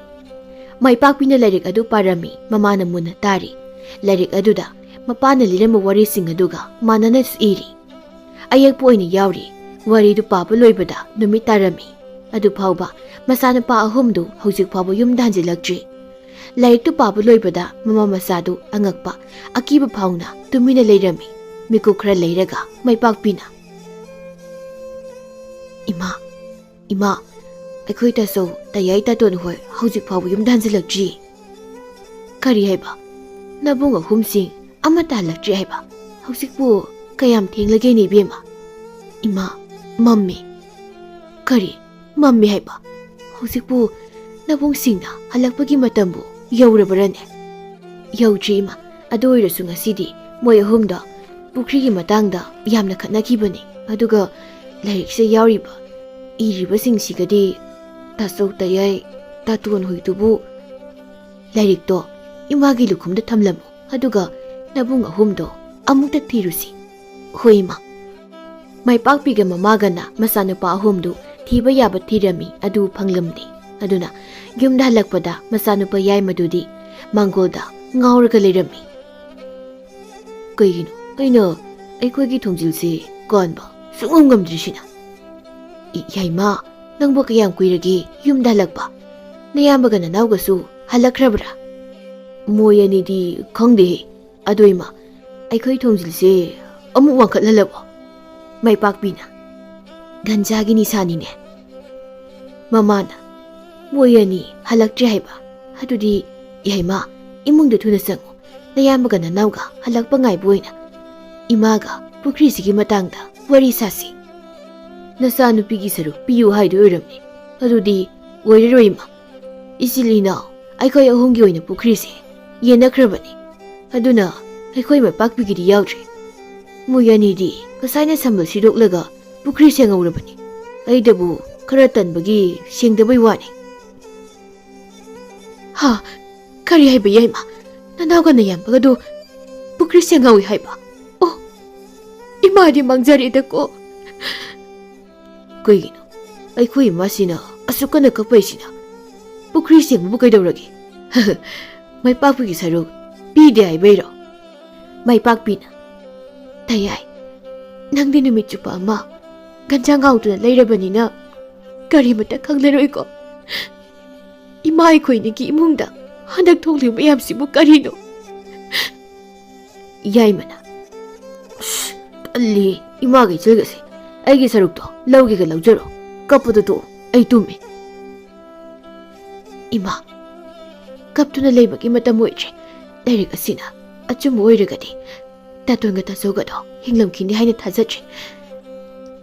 ꯃꯥꯏꯄꯥꯛꯄꯤꯅ ꯂꯥꯏꯔꯤꯛ ꯑꯗꯨ ꯄꯥꯔꯝꯃꯤ꯫ ꯃꯃꯥꯅ ꯃꯨꯟꯅ ꯇꯥꯔꯤ꯫ ꯂꯥꯏꯔꯤꯛ ꯑꯗꯨꯗ ꯃꯄꯥꯅ ꯂꯤꯔꯝꯕ ꯋꯥꯔꯤꯁꯤꯡ ꯑꯗꯨꯒ ꯃꯥꯟꯅꯅꯁꯨ ꯏꯔꯤ꯫ ꯑꯌꯦꯛꯄ ꯑꯣꯏꯅ ꯌꯥꯎꯔꯤ꯫ ꯋꯥꯔꯤꯗꯨ ꯄꯥꯕ ꯂꯣꯏꯕꯗ ꯅꯨꯃꯤꯠ ꯇꯥꯔꯝꯃꯤ꯫ ꯑꯗꯨ ꯐꯥꯎꯕ ꯃꯆꯥꯅꯨꯄꯥ ꯑꯍꯨꯝꯗꯨ ꯍꯧꯖꯤꯛ ꯐꯥꯎꯕ ꯌꯨꯝꯗ ꯍꯟꯖꯤꯜꯂꯛꯇ꯭ꯔꯤ꯫ ꯂꯥꯏꯔꯤꯛꯇꯨ ꯄꯥꯕ ꯂꯣꯏꯕꯗ ꯃꯃꯥ ꯃꯆꯥꯗꯨ ꯑꯉꯛꯄ, ꯑꯀꯤꯕ ꯐꯥꯎꯅ ꯇꯨꯃꯤꯟꯅ ꯂꯩꯔꯝꯃꯤ꯫ ꯃꯤꯀꯨꯞ ꯈꯔ ꯂꯩꯔꯒ ꯃꯥꯏꯄꯥꯛꯄꯤꯅ, "ꯏꯃꯥ, ꯏꯃꯥ, ꯑꯩꯈꯣꯏ ꯇꯥꯆꯧ, ꯇꯌꯥꯏ, ꯇꯥꯇꯣꯟ ꯍꯣꯏ ꯍꯧꯖꯤꯛ ꯐꯥꯎꯕ ꯌꯨꯝꯗ ꯍꯟꯖꯤꯜꯂꯛꯇ꯭ꯔꯤ꯫" "ꯀꯔꯤ ꯍꯥꯏꯕ? ꯅꯕꯨꯡ ꯑꯍꯨꯝꯁꯤꯡ ꯑꯃꯠꯇ ꯍꯜꯂꯛꯇ꯭ꯔꯤ ꯍꯥꯏꯕ? ꯍꯧꯖꯤꯛꯄꯨ ꯀꯌꯥꯝ ꯊꯦꯡꯂꯒꯦꯅꯦ, ꯏꯕꯦꯝꯃ?" "ꯏꯃꯥ, ꯃꯝꯃꯦ꯫" "ꯀꯔꯤ? ꯃꯝꯃꯦ ꯍꯥꯏꯕ? ꯍꯧꯖꯤꯛꯄꯨ ꯅꯕꯨꯡꯁꯤꯡꯅ ꯍꯜꯂꯛꯄꯒꯤ ꯃꯇꯝꯕꯨ ꯌꯧꯔꯕꯔꯅꯦ? ꯌꯧꯗ꯭ꯔꯤ, ꯏꯃꯥ꯫ ꯑꯗꯨ ꯑꯣꯏꯔꯁꯨ ꯉꯁꯤꯗꯤ ꯃꯣꯏ ꯑꯍꯨꯝꯗ ꯄꯨꯈ꯭ꯔꯤꯒꯤ ꯃꯇꯥꯡꯗ ꯌꯥꯝꯅ ꯈꯠꯅꯈꯤꯕꯅꯤ꯫ ꯑꯗꯨꯒ ꯂꯥꯏꯔꯤꯛꯁꯦ ꯌꯥꯎꯔꯤꯕ ꯏꯔꯤꯕꯁꯤꯡꯁꯤꯒꯗꯤ ꯇꯥꯆꯧ ꯇꯌꯥꯏ, ꯇꯥꯇꯣꯟ ꯍꯣꯏꯗꯨꯕꯨ ꯂꯥꯏꯔꯤꯛꯇꯣ ꯏꯃꯥꯒꯤ ꯂꯨꯈꯨꯝꯗ ꯊꯝꯂꯝꯃꯨ, ꯑꯗꯨꯒ ꯅꯕꯨꯡ ꯑꯍꯨꯝꯗꯣ ꯑꯃꯨꯛꯇ ꯊꯤꯔꯨꯁꯤ꯫ ꯍꯣꯏ, ꯏꯃꯥ꯫ ꯃꯥꯏꯄꯥꯛꯄꯤꯒ ꯃꯃꯥꯒꯅ ꯃꯆꯥꯅꯨꯄꯥ ꯑꯍꯨꯝꯗꯨ ꯊꯤꯕ ꯌꯥꯕ ꯊꯤꯔꯝꯃꯤ, ꯑꯗꯨ ꯐꯪꯂꯝꯗꯦ꯫ ꯑꯗꯨꯅ ꯌꯨꯝꯗ ꯍꯜꯂꯛꯄꯗ ꯃꯆꯥꯅꯨꯄꯥ ꯌꯥꯏꯃꯗꯨꯗꯤ ꯃꯥꯡꯒꯣꯜꯗ ꯉꯥꯎꯔꯒ ꯂꯩꯔꯝꯃꯤ꯫ "ꯀꯩꯒꯤꯅꯣ ꯑꯩꯅ ꯑꯩꯈꯣꯏꯒꯤ ꯊꯣꯡꯖꯤꯜꯁꯦ ꯀꯥꯟꯕ ꯁꯨꯡꯉꯝ ꯉꯝꯗ꯭ꯔꯤꯁꯤꯅ?" "ꯏ-, ꯌꯥꯏꯃ, ꯅꯪꯕꯨ ꯀꯌꯥꯝ ꯀꯨꯏꯔꯒꯦ ꯌꯨꯝꯗ ꯍꯜꯂꯛꯄ? ꯅꯌꯥꯝꯕꯒ ꯅꯅꯥꯎꯒꯁꯨ ꯍꯜꯂꯛꯈ꯭ꯔꯕ꯭ꯔꯥ?" "ꯃꯣꯏ ꯑꯅꯤꯗꯤ ꯈꯪꯗꯦꯍꯦ꯫ ꯑꯗꯣ ꯏꯃꯥ, ꯑꯩꯈꯣꯏ ꯊꯣꯡꯖꯤꯜꯁꯦ ꯑꯃꯨꯛ ꯋꯥꯡꯈꯠꯍꯜꯂꯕꯣ?" ꯃꯥꯏꯄꯥꯛꯄꯤꯅ, "ꯒꯟꯖꯥꯒꯤ ꯅꯤꯁꯥꯅꯤꯅꯦ꯫" ꯃꯃꯥꯅ, "ꯃꯣꯏ ꯑꯅꯤ ꯍꯜꯂꯛꯇ꯭ꯔꯤ ꯍꯥꯏꯕ? ꯑꯗꯨꯗꯤ ꯌꯥꯏꯃ, ꯏꯃꯨꯡꯗ ꯊꯨꯅ ꯆꯪꯉꯨ꯫ ꯅꯌꯥꯝꯕꯒ ꯅꯅꯥꯎꯒ ꯍꯜꯂꯛꯄ ꯉꯥꯏꯕ ꯑꯣꯏꯅ ꯏꯃꯥꯒ ꯄꯨꯈ꯭ꯔꯤꯁꯤꯒꯤ ꯃꯇꯥꯡꯗ ꯋꯥꯔꯤ ꯁꯥꯁꯤ꯫ ꯅꯆꯥꯅꯨꯄꯤꯒꯤ ꯁꯔꯨꯛ ꯄꯤꯌꯨ ꯍꯥꯏꯗꯣꯏ ꯑꯣꯏꯔꯝꯃꯤ꯫ ꯑꯗꯨꯗꯤ ꯑꯣꯏꯔꯔꯣꯏ, ꯏꯃꯥ꯫ ꯏꯆꯤꯜ ꯏꯅꯥꯎ ꯑꯩꯈꯣꯏ ꯑꯍꯨꯝꯒꯤ ꯑꯣꯏꯅ ꯄꯨꯈ꯭ꯔꯤꯁꯦ ꯌꯦꯟꯅꯈ꯭ꯔꯕꯅꯤ꯫ ꯑꯗꯨꯅ ꯑꯩꯈꯣꯏ ꯃꯥꯏꯄꯥꯛꯄꯤꯒꯤꯗꯤ ꯌꯥꯎꯗ꯭ꯔꯦ꯫ ꯃꯣꯏ ꯑꯅꯤꯗꯤ ꯉꯁꯥꯏꯅ ꯁꯝꯕꯜ ꯁꯤꯗꯣꯛꯂꯒ ꯄꯨꯈ꯭ꯔꯤ ꯁꯦꯡꯍꯧꯔꯕꯅꯤ꯫ ꯑꯩꯗꯕꯨ ꯈꯔ ꯇꯟꯕꯒꯤ ꯁꯦꯡꯗꯕꯩ ꯋꯥꯅꯤ꯫" "ꯍꯥ? ꯀꯔꯤ ꯍꯥꯏꯕ, ꯌꯥꯏꯃ? ꯅꯅꯥꯎꯒ ꯅꯌꯥꯝꯕꯒꯗꯨ ꯄꯨꯈ꯭ꯔꯤ ꯁꯦꯡꯍꯧꯏ ꯍꯥꯏꯕ? ꯑꯣ, ꯏꯃꯥꯗꯤ ꯃꯥꯡꯖꯔꯦꯗꯀꯣ꯫" "ꯀꯩꯒꯤꯅꯣ ꯑꯩꯈꯣꯏ ꯏꯃꯥꯁꯤꯅ ꯑꯁꯨꯛ ꯀꯟꯅ ꯀꯞꯄꯩꯁꯤꯅ? ꯄꯨꯈ꯭ꯔꯤ ꯁꯦꯡꯕꯕꯨ ꯀꯩꯗꯧꯔꯒꯦ? ꯃꯥꯏꯄꯥꯛꯄꯒꯤ ꯁꯔꯨꯛ ꯄꯤꯗꯦ ꯍꯥꯏꯕꯩꯔꯣ?" ꯃꯥꯏꯄꯥꯛꯄꯤꯅ, "ꯇꯌꯥꯏ, ꯅꯪꯗꯤ ꯅꯨꯃꯤꯠ ꯆꯨꯞꯄ ꯑꯃ ꯒꯟꯖꯥ ꯉꯥꯎꯗꯨꯅ ꯂꯩꯔꯕꯅꯤꯅ ꯀꯔꯤꯃꯠꯇ ꯈꯪꯂꯔꯣꯏꯀꯣ꯫ ꯏꯃꯥ ꯑꯩꯈꯣꯏꯅꯤꯒꯤ ꯏꯃꯨꯡꯗ ꯍꯟꯗꯛ ꯊꯣꯛꯂꯤꯕ ꯃꯌꯥꯝꯁꯤꯕꯨ ꯀꯔꯤꯅꯣ?" ꯌꯥꯏꯃꯅ, "ꯑꯁ, ꯇꯜꯂꯤ, ꯏꯃꯥꯒ ꯏꯆꯜꯒꯁꯦ꯫ ꯑꯩꯒꯤ ꯁꯔꯨꯛꯇꯣ ꯂꯧꯒꯦꯒ ꯂꯧꯖꯔꯣ꯫ ꯀꯞꯄꯗꯣ ꯇꯣꯛꯑꯣ, ꯑꯩ ꯇꯨꯝꯃꯤ꯫" "ꯏꯃꯥ, ꯀꯞꯇꯨꯅ ꯂꯩꯕꯒꯤ ꯃꯇꯝ ꯑꯣꯏꯗ꯭ꯔꯦ꯫ ꯂꯥꯏꯔꯤꯛ ꯑꯁꯤꯅ ꯑꯆꯨꯝꯕ ꯑꯣꯏꯔꯒꯗꯤ ꯇꯥꯇꯣꯟꯒ ꯇꯥꯆꯧꯒꯗꯣ ꯍꯤꯡꯂꯝꯈꯤꯅꯤ ꯍꯥꯏꯅ ꯊꯥꯖꯗ꯭ꯔꯦ꯫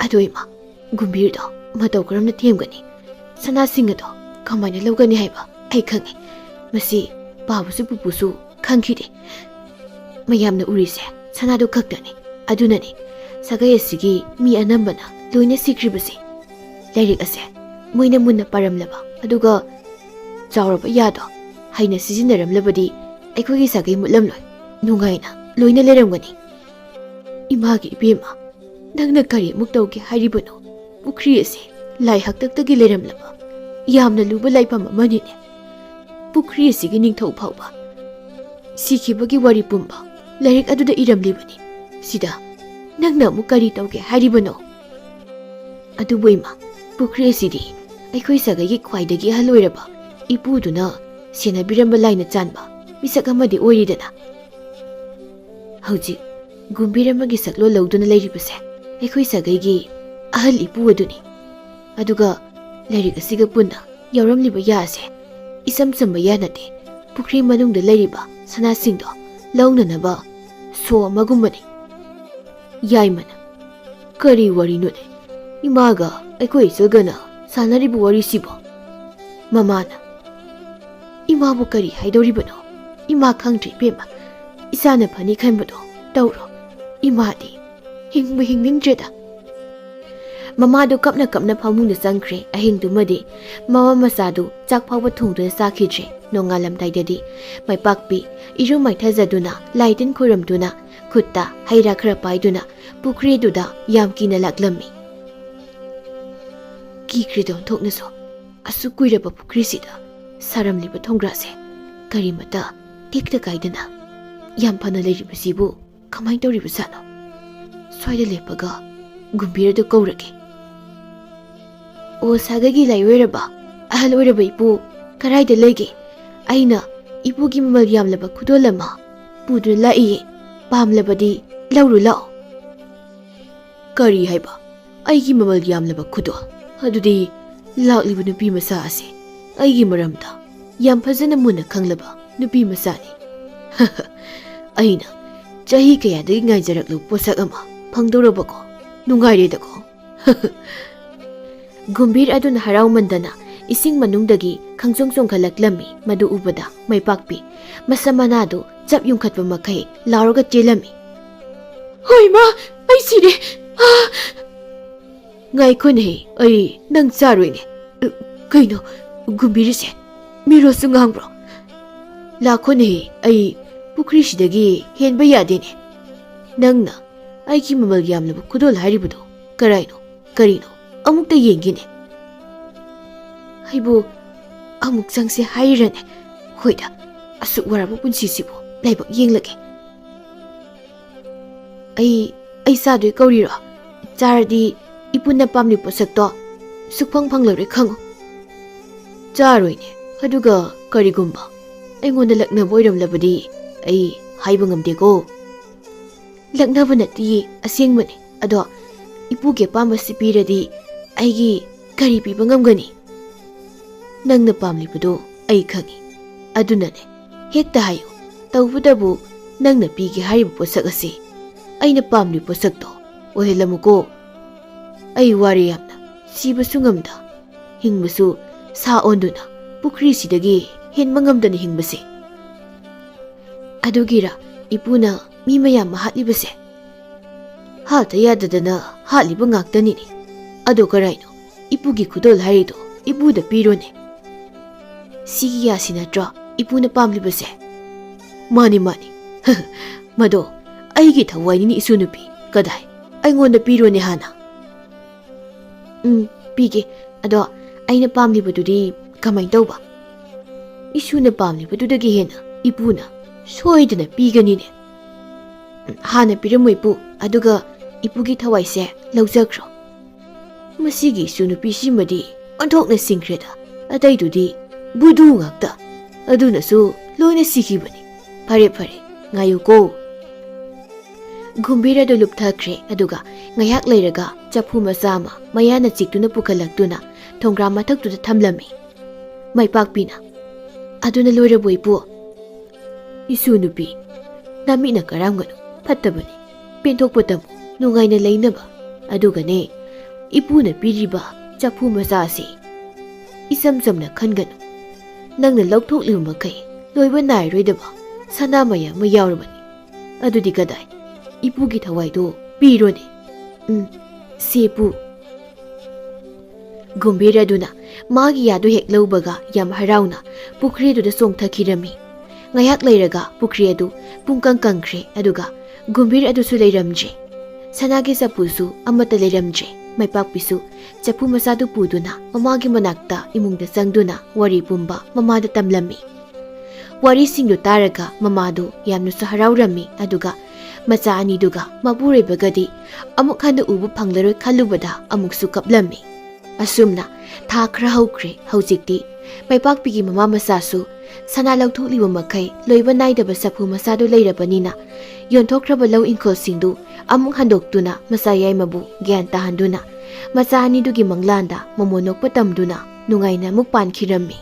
ꯑꯗꯣ ꯏꯃꯥ, ꯒꯨꯝꯚꯤꯔꯗꯣ ꯃꯇꯧ ꯀꯔꯝꯅ ꯊꯦꯝꯒꯅꯤ? ꯁꯅꯥꯁꯤꯡ ꯑꯗꯣ ꯀꯃꯥꯏꯅ ꯂꯧꯒꯅꯤ ꯍꯥꯏꯕ ꯑꯩ ꯈꯪꯉꯤ꯫ ꯃꯁꯤ ꯄꯥꯕꯁꯨ ꯄꯨꯄꯨꯁꯨ ꯈꯪꯈꯤꯗꯦ꯫ ꯃꯌꯥꯝꯅ ꯎꯔꯤꯁꯦ ꯁꯅꯥꯗꯨ ꯈꯛꯇꯅꯤ꯫ ꯑꯗꯨꯅꯅꯤ ꯁꯥꯒꯩ ꯑꯁꯤꯒꯤ ꯃꯤ ꯑꯅꯝꯕꯅ ꯂꯣꯏꯅ ꯁꯤꯈ꯭ꯔꯤꯕꯁꯦ꯫ ꯂꯥꯏꯔꯤꯛ ꯑꯁꯦ ꯃꯣꯏꯅ ꯃꯨꯟꯅ ꯄꯥꯔꯝꯂꯕ, ꯑꯗꯨꯒ ꯆꯥꯎꯔꯕ ꯌꯥꯗꯣ ꯍꯩꯅ ꯁꯤꯖꯤꯟꯅꯔꯝꯂꯕꯗꯤ ꯑꯩꯈꯣꯏꯒꯤ ꯁꯥꯒꯩ ꯃꯨꯠꯂꯝꯂꯣꯏ꯫ ꯅꯨꯡꯉꯥꯏꯅ ꯂꯣꯏꯅ ꯂꯩꯔꯝꯒꯅꯤ꯫ ꯏꯃꯥꯒꯤ ꯏꯕꯦꯝꯃ, ꯅꯪꯅ ꯀꯔꯤ ꯑꯃꯨꯛ ꯇꯧꯒꯦ ꯍꯥꯏꯔꯤꯕꯅꯣ? ꯄꯨꯈ꯭ꯔꯤ ꯑꯁꯤ ꯂꯥꯏ ꯍꯥꯛꯇꯛꯇꯒꯤ ꯂꯩꯔꯝꯂꯕ ꯌꯥꯝꯅ ꯂꯨꯕ ꯂꯥꯏꯐꯝ ꯑꯃꯅꯤꯅꯦ꯫ ꯄꯨꯈ꯭ꯔꯤ ꯑꯁꯤꯒꯤ ꯅꯤꯡꯊꯧ ꯐꯥꯎꯕ ꯁꯤꯈꯤꯕꯒꯤ ꯋꯥꯔꯤ ꯄꯨꯝꯕ ꯂꯥꯏꯔꯤꯛ ꯑꯗꯨꯗ ꯏꯔꯝꯂꯤꯕꯅꯤ꯫ ꯁꯤꯗ ꯅꯪꯅ ꯑꯃꯨꯛ ꯀꯔꯤ ꯇꯧꯒꯦ ꯍꯥꯏꯔꯤꯕꯅꯣ? ꯑꯗꯨꯕꯨ ꯏꯃꯥ, ꯄꯨꯈ꯭ꯔꯤ ꯑꯁꯤꯗꯤ ꯑꯩꯈꯣꯏ ꯁꯥꯒꯩꯒꯤ ꯈ꯭ꯋꯥꯏꯗꯒꯤ ꯑꯍꯜ ꯑꯣꯏꯔꯕ ꯏꯄꯨꯗꯨꯅ ꯁꯦꯟꯅꯕꯤꯔꯝꯕ ꯂꯥꯏꯅ ꯆꯥꯟꯕ ꯃꯤꯁꯛ ꯑꯃꯗꯤ ꯑꯣꯏꯔꯤꯗꯅ꯫ ꯍꯧꯖꯤꯛ ꯒꯨꯝꯕꯤꯔ ꯑꯃꯒꯤ ꯁꯛꯂꯣꯟ ꯂꯧꯗꯨꯅ ꯂꯩꯔꯤꯕꯁꯦ ꯑꯩꯈꯣꯏ ꯁꯥꯒꯩꯒꯤ ꯑꯍꯜ ꯏꯄꯨ ꯑꯗꯨꯅꯤ꯫ ꯑꯗꯨꯒ ꯂꯥꯏꯔꯤꯛ ꯑꯁꯤꯒ ꯄꯨꯟꯅ ꯌꯥꯎꯔꯝꯂꯤꯕ ꯌꯥ ꯑꯁꯦ ꯏꯆꯝ ꯆꯝꯕ ꯌꯥ ꯅꯠꯇꯦ꯫ ꯄꯨꯈ꯭ꯔꯤ ꯃꯅꯨꯡꯗ ꯂꯩꯔꯤꯕ ꯁꯅꯥꯁꯤꯡꯗꯣ ꯂꯧꯅꯅꯕ ꯁꯣ ꯑꯃꯒꯨꯝꯕꯅꯤ꯫ ꯌꯥꯏꯃꯅ, "ꯀꯔꯤ ꯋꯥꯔꯤꯅꯣꯅꯦ? ꯏꯃꯥꯒ ꯑꯩꯈꯣꯏ ꯏꯆꯜꯒꯅ ꯁꯥꯟꯅꯔꯤꯕ ꯋꯥꯔꯤꯁꯤꯕꯣ?" ꯃꯃꯥꯅ, "ꯏꯃꯥꯕꯨ ꯀꯔꯤ ꯍꯥꯏꯗꯧꯔꯤꯕꯅꯣ? ꯏꯃꯥ ꯈꯪꯗ꯭ꯔꯦ ꯏꯕꯦꯝꯃ꯫ ꯏꯆꯥꯅ ꯐꯅꯤ ꯈꯟꯕꯗꯣ ꯇꯧꯔꯣ꯫ ꯏꯃꯥꯗꯤ ꯍꯤꯡꯕ ꯍꯤꯡꯅꯤꯡꯗ꯭ꯔꯦꯗ꯫" ꯃꯃꯥꯗꯨ ꯀꯞꯅ ꯀꯞꯅ ꯐꯃꯨꯡꯗ ꯆꯪꯈ꯭ꯔꯦ꯫ ꯑꯍꯤꯡꯗꯨꯃꯗꯤ ꯃꯃꯥ ꯃꯆꯥꯗꯨ ꯆꯥꯛ ꯐꯥꯎꯕ ꯊꯣꯡꯗꯨꯅ ꯆꯥꯈꯤꯗ꯭ꯔꯦ꯫ ꯅꯣꯡꯉꯥꯜꯂꯝꯗꯥꯏꯗꯗꯤ ꯃꯥꯏꯄꯥꯛꯄꯤ ꯏꯔꯨ ꯃꯥꯏꯊꯖꯗꯨꯅ, ꯂꯥꯏ ꯇꯤꯟ ꯈꯣꯏꯔꯝꯗꯨꯅ, ꯈꯨꯠꯇ ꯍꯩ ꯔꯥ ꯈꯔ ꯄꯥꯏꯗꯨꯅ ꯄꯨꯈ꯭ꯔꯤꯗꯨꯗ ꯌꯥꯝ ꯀꯤꯅ ꯂꯥꯛꯂꯝꯃꯤ꯫ ꯀꯤꯈ꯭ꯔꯦꯗ ꯑꯣꯟꯊꯣꯛꯅꯁꯨ꯫ ꯑꯁꯨꯛ ꯀꯨꯏꯔꯕ ꯄꯨꯈ꯭ꯔꯤꯁꯤꯗ ꯁꯥꯔꯝꯂꯤꯕ ꯊꯣꯡꯒ꯭ꯔꯥꯁꯦ ꯀꯔꯤꯃꯇ ꯇꯦꯛꯇ ꯀꯥꯏꯗꯅ ꯌꯥꯝ ꯐꯅ ꯂꯩꯔꯤꯕꯁꯤꯕꯨ ꯀꯃꯥꯏ ꯇꯧꯔꯤꯕꯖꯥꯠꯅꯣ? ꯁ꯭ꯋꯥꯏꯗ ꯂꯦꯞꯄꯒ ꯒꯨꯝꯕꯤꯔꯗꯨ ꯀꯧꯔꯒꯦ꯫ "ꯑꯣ, ꯁꯥꯒꯩꯒꯤ ꯂꯥꯏꯑꯣꯏꯔꯕ, ꯑꯍꯜ ꯑꯣꯏꯔꯕ ꯏꯄꯨ, ꯀꯔꯥꯏꯗ ꯂꯩꯒꯦ? ꯑꯩꯅ ꯏꯄꯨꯒꯤ ꯃꯃꯜ ꯌꯥꯝꯂꯕ ꯈꯨꯗꯣꯜ ꯑꯃ ꯄꯨꯗꯨꯅ ꯂꯥꯛꯏꯌꯦ꯫ ꯄꯥꯝꯂꯕꯗꯤ ꯂꯧꯔꯨ ꯂꯥꯛꯑꯣ꯫" "ꯀꯔꯤ ꯍꯥꯏꯕ? ꯑꯩꯒꯤ ꯃꯃꯜ ꯌꯥꯝꯂꯕ ꯈꯨꯗꯣꯜ? ꯑꯗꯨꯗꯤ ꯂꯥꯛꯂꯤꯕ ꯅꯨꯄꯤ ꯃꯆꯥ ꯑꯁꯤ ꯑꯩꯒꯤ ꯃꯔꯝꯗ ꯌꯥꯝ ꯐꯖꯅ ꯃꯨꯟꯅ ꯈꯪꯂꯕ ꯅꯨꯄꯤ ꯃꯆꯥꯅꯤ꯫" "ꯑꯩꯅ ꯆꯍꯤ ꯀꯌꯥꯗꯒꯤ ꯉꯥꯏꯖꯔꯛꯂꯕ ꯄꯣꯠꯁꯛ ꯑꯃ ꯐꯪꯗꯧꯔꯕꯀꯣ? ꯅꯨꯡꯉꯥꯏꯔꯦꯗꯀꯣ꯫" ꯒꯨꯝꯕꯤꯔ ꯑꯗꯨꯅ ꯍꯔꯥꯎꯃꯟꯗꯅ ꯏꯁꯤꯡ ꯃꯅꯨꯡꯗꯒꯤ ꯈꯪꯆꯣꯡ ꯆꯣꯡꯈꯠꯂꯛꯂꯝꯃꯤ꯫ ꯃꯗꯨ ꯎꯕꯗ ꯃꯩꯄꯥꯛꯄꯤ ꯃꯁꯝ ꯃꯅꯥꯗꯨ ꯆꯞ ꯌꯨꯡꯈꯠꯄ ꯃꯈꯩ ꯂꯥꯎꯔꯒ ꯆꯦꯜꯂꯝꯃꯤ꯫ "ꯍꯣꯏ ꯃꯥ, ꯑꯩ ꯁꯤꯔꯦ!" "ꯑꯥ!" "ꯉꯥꯏꯈꯣꯅꯦꯍꯦ, ꯑꯩ ꯅꯪ ꯆꯥꯔꯣꯏꯅꯦ꯫" "ꯑ, ꯀꯩꯅꯣ, ꯒꯨꯝꯕꯤꯔꯤꯁꯦ ꯃꯤꯔꯣꯜꯁꯨ ꯉꯥꯡꯕ꯭ꯔꯣ?" "ꯂꯥꯛꯈꯣꯅꯦꯍꯦ, ꯑꯩ ꯄꯨꯈ꯭ꯔꯤꯁꯤꯗꯒꯤ ꯍꯦꯟꯕ ꯌꯥꯗꯦꯅꯦ꯫ ꯅꯪꯅ ꯑꯩꯒꯤ ꯃꯃꯜ ꯌꯥꯝꯂꯕ ꯈꯨꯗꯣꯜ ꯍꯥꯏꯔꯤꯕꯗꯣ ꯀꯔꯥꯏꯅꯣ? ꯀꯔꯤꯅꯣ? ꯑꯃꯨꯛꯇ ꯌꯦꯡꯒꯦꯅꯦ꯫" "ꯑꯩꯕꯨ ꯑꯃꯨꯛ ꯆꯪꯁꯦ ꯍꯥꯏꯔꯤꯔꯅꯦ? ꯍꯣꯏꯗ, ꯑꯁꯨꯛ ꯋꯥꯔꯕ ꯄꯨꯟꯁꯤꯁꯤꯕꯨ ꯂꯥꯏꯕꯛ ꯌꯦꯡꯂꯒꯦ꯫" "ꯑꯩ, ꯑꯩ ꯆꯥꯗꯣꯏ ꯀꯧꯔꯤꯔꯣ? ꯆꯥꯔꯗꯤ ꯏꯄꯨꯅ ꯄꯥꯝꯂꯤ ꯄꯣꯠꯁꯛꯇꯣ ꯁꯨꯛꯐꯪ ꯐꯪꯂꯔꯣꯏ ꯈꯪꯉꯨ꯫" "ꯆꯥꯔꯣꯏꯅꯦ꯫ ꯑꯗꯨꯒ ꯀꯔꯤꯒꯨꯝꯕ ꯑꯩꯉꯣꯟꯗ ꯂꯛꯅꯕ ꯑꯣꯏꯔꯝꯂꯕꯗꯤ ꯑꯩ ꯍꯥꯏꯕ ꯉꯝꯗꯦꯀꯣ꯫" "ꯂꯛꯅꯕ ꯅꯠꯇꯤꯌꯦ, ꯑꯁꯦꯡꯕꯅꯦ꯫ ꯑꯗꯣ ꯏꯄꯨꯒꯤ ꯑꯄꯥꯝꯕꯁꯤ ꯄꯤꯔꯗꯤ ꯑꯩꯒꯤ ꯀꯔꯤ ꯄꯤꯕ ꯉꯝꯒꯅꯤ?" "ꯅꯪꯅ ꯄꯥꯝꯂꯤꯕꯗꯨ ꯑꯩ ꯈꯪꯏ꯫ ꯑꯗꯨꯅꯅꯦ, ꯍꯦꯛꯇ ꯍꯥꯏꯌꯨ꯫ ꯇꯧꯕꯇꯕꯨ ꯅꯪꯅ ꯄꯤꯒꯦ ꯍꯥꯏꯔꯤꯕ ꯄꯣꯠꯁꯛ ꯑꯁꯤ ꯑꯩꯅ ꯄꯥꯝꯂꯤꯕ ꯄꯣꯠꯁꯛꯇꯣ ꯑꯣꯏꯍꯜꯂꯝꯃꯨꯀꯣ꯫ ꯑꯩ ꯋꯥꯔꯦ ꯌꯥꯝꯅ, ꯁꯤꯕꯁꯨ ꯉꯝꯗ, ꯍꯤꯡꯕꯁꯨ ꯁꯥ ꯑꯣꯟꯗꯨꯅ ꯄꯨꯈ꯭ꯔꯤꯁꯤꯗꯒꯤ ꯍꯦꯟꯕ ꯉꯝꯗꯅ ꯍꯤꯡꯕꯁꯦ꯫ ꯑꯗꯨꯒꯤꯔ ꯏꯄꯨꯅ ꯃꯤ ꯃꯌꯥꯝ ꯑꯃ ꯍꯥꯠꯂꯤꯕꯁꯦ?" "ꯍꯥꯠꯇ ꯌꯥꯗꯗꯅ ꯍꯥꯠꯂꯤꯕ ꯉꯥꯛꯇꯅꯤꯅꯦ꯫ ꯑꯗꯣ ꯀꯔꯥꯏꯅꯣ ꯏꯄꯨꯒꯤ ꯈꯨꯗꯣꯜ ꯍꯥꯏꯔꯤꯗꯣ? ꯏꯄꯨꯗ ꯄꯤꯔꯣꯅꯦ꯫" "ꯁꯤꯒꯤ ꯌꯥꯁꯤ ꯅꯠꯇ꯭ꯔꯣ ꯏꯄꯨꯅ ꯄꯥꯝꯂꯤꯕꯁꯦ?" "ꯃꯥꯅꯤ, ꯃꯥꯅꯤ꯫" "ꯃꯗꯣ ꯑꯩꯒꯤ ꯊꯋꯥꯏꯅꯤꯅꯦ, ꯏꯁꯨ ꯅꯨꯄꯤ꯫ ꯀꯗꯥꯏ, ꯑꯩꯉꯣꯟꯗ ꯄꯤꯔꯣꯅꯦ ꯍꯥꯟꯅ꯫" "ꯎꯝ, ꯄꯤꯒꯦ꯫ ꯑꯗꯣ ꯑꯩꯅ ꯄꯥꯝꯂꯤꯕꯗꯨꯗꯤ ꯀꯃꯥꯏꯅ ꯇꯧꯕ?" "ꯏꯁꯨꯅ ꯄꯥꯝꯂꯤꯕꯗꯨꯗꯒꯤ ꯍꯦꯟꯅ ꯏꯄꯨꯅ ꯁꯣꯏꯗꯅ ꯄꯤꯒꯅꯤꯅꯦ꯫" "ꯎꯝ, ꯍꯥꯟꯅ ꯄꯤꯔꯝꯃꯣ ꯏꯄꯨ, ꯑꯗꯨꯒ ꯏꯄꯨꯒꯤ ꯊꯋꯥꯏꯁꯦ ꯂꯧꯖꯈ꯭ꯔꯣ꯫" "ꯃꯁꯤꯒꯤ ꯏꯁꯨ ꯅꯨꯄꯤꯁꯤꯃꯗꯤ ꯑꯣꯟꯊꯣꯛꯅ ꯁꯤꯡꯈ꯭ꯔꯦꯗ꯫ ꯑꯇꯩꯗꯨꯗꯤ ꯕꯨꯗꯨ ꯉꯥꯛꯇ꯫ ꯑꯗꯨꯅꯁꯨ ꯂꯣꯏꯅ ꯁꯤꯈꯤꯕꯅꯤ꯫ ꯐꯔꯦ, ꯐꯔꯦ, ꯉꯥꯏꯌꯨꯀꯣ꯫" ꯒꯨꯝꯕꯤꯔ ꯑꯗꯨ ꯂꯨꯞꯊꯈ꯭ꯔꯦ, ꯑꯗꯨꯒ ꯉꯥꯏꯍꯥꯛ ꯂꯩꯔꯒ ꯆꯐꯨ ꯃꯆꯥ ꯑꯃ ꯃꯌꯥꯅ ꯆꯤꯛꯇꯨꯅ ꯄꯨꯈꯠꯂꯛꯇꯨꯅ ꯊꯣꯡꯒ꯭ꯔꯥꯝ ꯃꯊꯛꯇꯨꯗ ꯊꯝꯂꯝꯃꯤ꯫ ꯃꯥꯏꯄꯥꯛꯄꯤꯅ, "ꯑꯗꯨꯅ ꯂꯣꯏꯔꯕꯣ ꯏꯄꯨ?" "ꯏꯁꯨ ꯅꯨꯄꯤ, ꯅꯃꯤꯠꯅ ꯀꯔꯝꯒꯅꯨ, ꯐꯠꯇꯕꯅꯤ꯫ ꯄꯦꯟꯊꯣꯛꯄ ꯇꯝꯃꯨ, ꯅꯨꯡꯉꯥꯏꯅ ꯂꯩꯅꯕ꯫ ꯑꯗꯨꯒꯅꯦ, ꯏꯄꯨꯅ ꯄꯤꯔꯤꯕ ꯆꯐꯨ ꯃꯆꯥ ꯑꯁꯤ ꯏꯆꯝ ꯆꯝꯅ ꯈꯟꯒꯅꯨ꯫ ꯅꯪꯅ ꯂꯧꯊꯣꯛꯂꯤꯕ ꯃꯈꯩ ꯂꯣꯏꯕ ꯅꯥꯏꯔꯣꯏꯗꯕ ꯁꯅꯥ ꯃꯌꯥꯝ ꯑꯃ ꯌꯥꯎꯔꯕꯅꯤ꯫ ꯑꯗꯨꯗꯤ ꯀꯗꯥꯏ? ꯏꯄꯨꯒꯤ ꯊꯋꯥꯏꯗꯣ ꯄꯤꯔꯣꯅꯦ꯫ ꯎꯝ, ꯁꯦ ꯏꯄꯨ꯫ ꯒꯨꯝꯚꯤꯔ ꯑꯗꯨꯅ ꯃꯥꯒꯤ ꯌꯥꯗꯨ ꯍꯦꯛ ꯂꯧꯕꯒ ꯌꯥꯝ ꯍꯔꯥꯎꯅ ꯄꯨꯈ꯭ꯔꯤꯗꯨꯗ ꯆꯣꯡꯊꯈꯤꯔꯝꯃꯤ꯫ ꯉꯥꯏꯍꯥꯛ ꯂꯩꯔꯒ ꯄꯨꯈ꯭ꯔꯤ ꯑꯗꯨ ꯄꯨꯡꯀꯪ ꯀꯪꯈ꯭ꯔꯦ, ꯑꯗꯨꯒ ꯒꯨꯝꯚꯤꯔ ꯑꯗꯨꯁꯨ ꯂꯩꯔꯝꯗ꯭ꯔꯦ꯫ ꯁꯅꯥꯒꯤ ꯆꯐꯨꯁꯨ ꯑꯃꯠꯇ ꯂꯩꯔꯝꯗ꯭ꯔꯦ꯫ ꯃꯩꯄꯥꯛꯄꯤꯁꯨ ꯆꯐꯨ ꯃꯆꯥꯗꯨ ꯄꯨꯗꯨꯅ ꯃꯃꯥꯒꯤ ꯃꯅꯥꯛꯇ ꯏꯃꯨꯡꯗ ꯆꯪꯗꯨꯅ ꯋꯥꯔꯤ ꯄꯨꯝꯕ ꯃꯃꯥꯗ ꯇꯝꯂꯝꯃꯤ꯫ ꯋꯥꯔꯤꯁꯤꯡꯗꯨ ꯇꯥꯔꯒ ꯃꯃꯥꯗꯨ ꯌꯥꯝꯅꯁꯨ ꯍꯔꯥꯎꯔꯝꯃꯤ, ꯑꯗꯨꯒ ꯃꯆꯥ ꯑꯅꯤꯗꯨꯒ ꯃꯄꯨꯔꯣꯏꯕꯒꯗꯤ ꯑꯃꯨꯛ ꯍꯟꯅ ꯎꯕ ꯐꯪꯂꯔꯣꯏ ꯈꯜꯂꯨꯕꯗ ꯑꯃꯨꯛꯁꯨ ꯀꯞꯂꯝꯃꯤ꯫ ꯑꯁꯨꯝꯅ ꯊꯥ ꯈꯔ ꯍꯧꯈ꯭ꯔꯦ꯫ ꯍꯧꯖꯤꯛꯇꯤ ꯃꯩꯄꯥꯛꯄꯤꯒꯤ ꯃꯃꯥ ꯃꯆꯥꯁꯨ ꯁꯅꯥ ꯂꯧꯊꯣꯛꯂꯤꯕ ꯃꯈꯩ ꯂꯣꯏꯕ ꯅꯥꯏꯗꯕ ꯆꯐꯨ ꯃꯆꯥꯗꯨ ꯂꯩꯔꯕꯅꯤꯅ, ꯌꯣꯟꯊꯣꯛꯈ꯭ꯔꯕ ꯂꯧ ꯏꯪꯈꯣꯜꯁꯤꯡꯗꯨ ꯑꯃꯨꯛ ꯍꯟꯗꯣꯛꯇꯨꯅ ꯃꯆꯥ ꯌꯥꯏꯃꯕꯨ ꯒ꯭ꯌꯥꯟ ꯇꯥꯍꯟꯗꯨꯅ, ꯃꯆꯥ ꯑꯅꯤꯗꯨꯒꯤ ꯃꯪꯂꯥꯟꯗ ꯃꯃꯣꯟ ꯅꯣꯛꯄ ꯇꯝꯗꯨꯅ ꯅꯨꯡꯉꯥꯏꯅ ꯑꯃꯨꯛ ꯄꯥꯟꯈꯤꯔꯝꯃꯤ꯫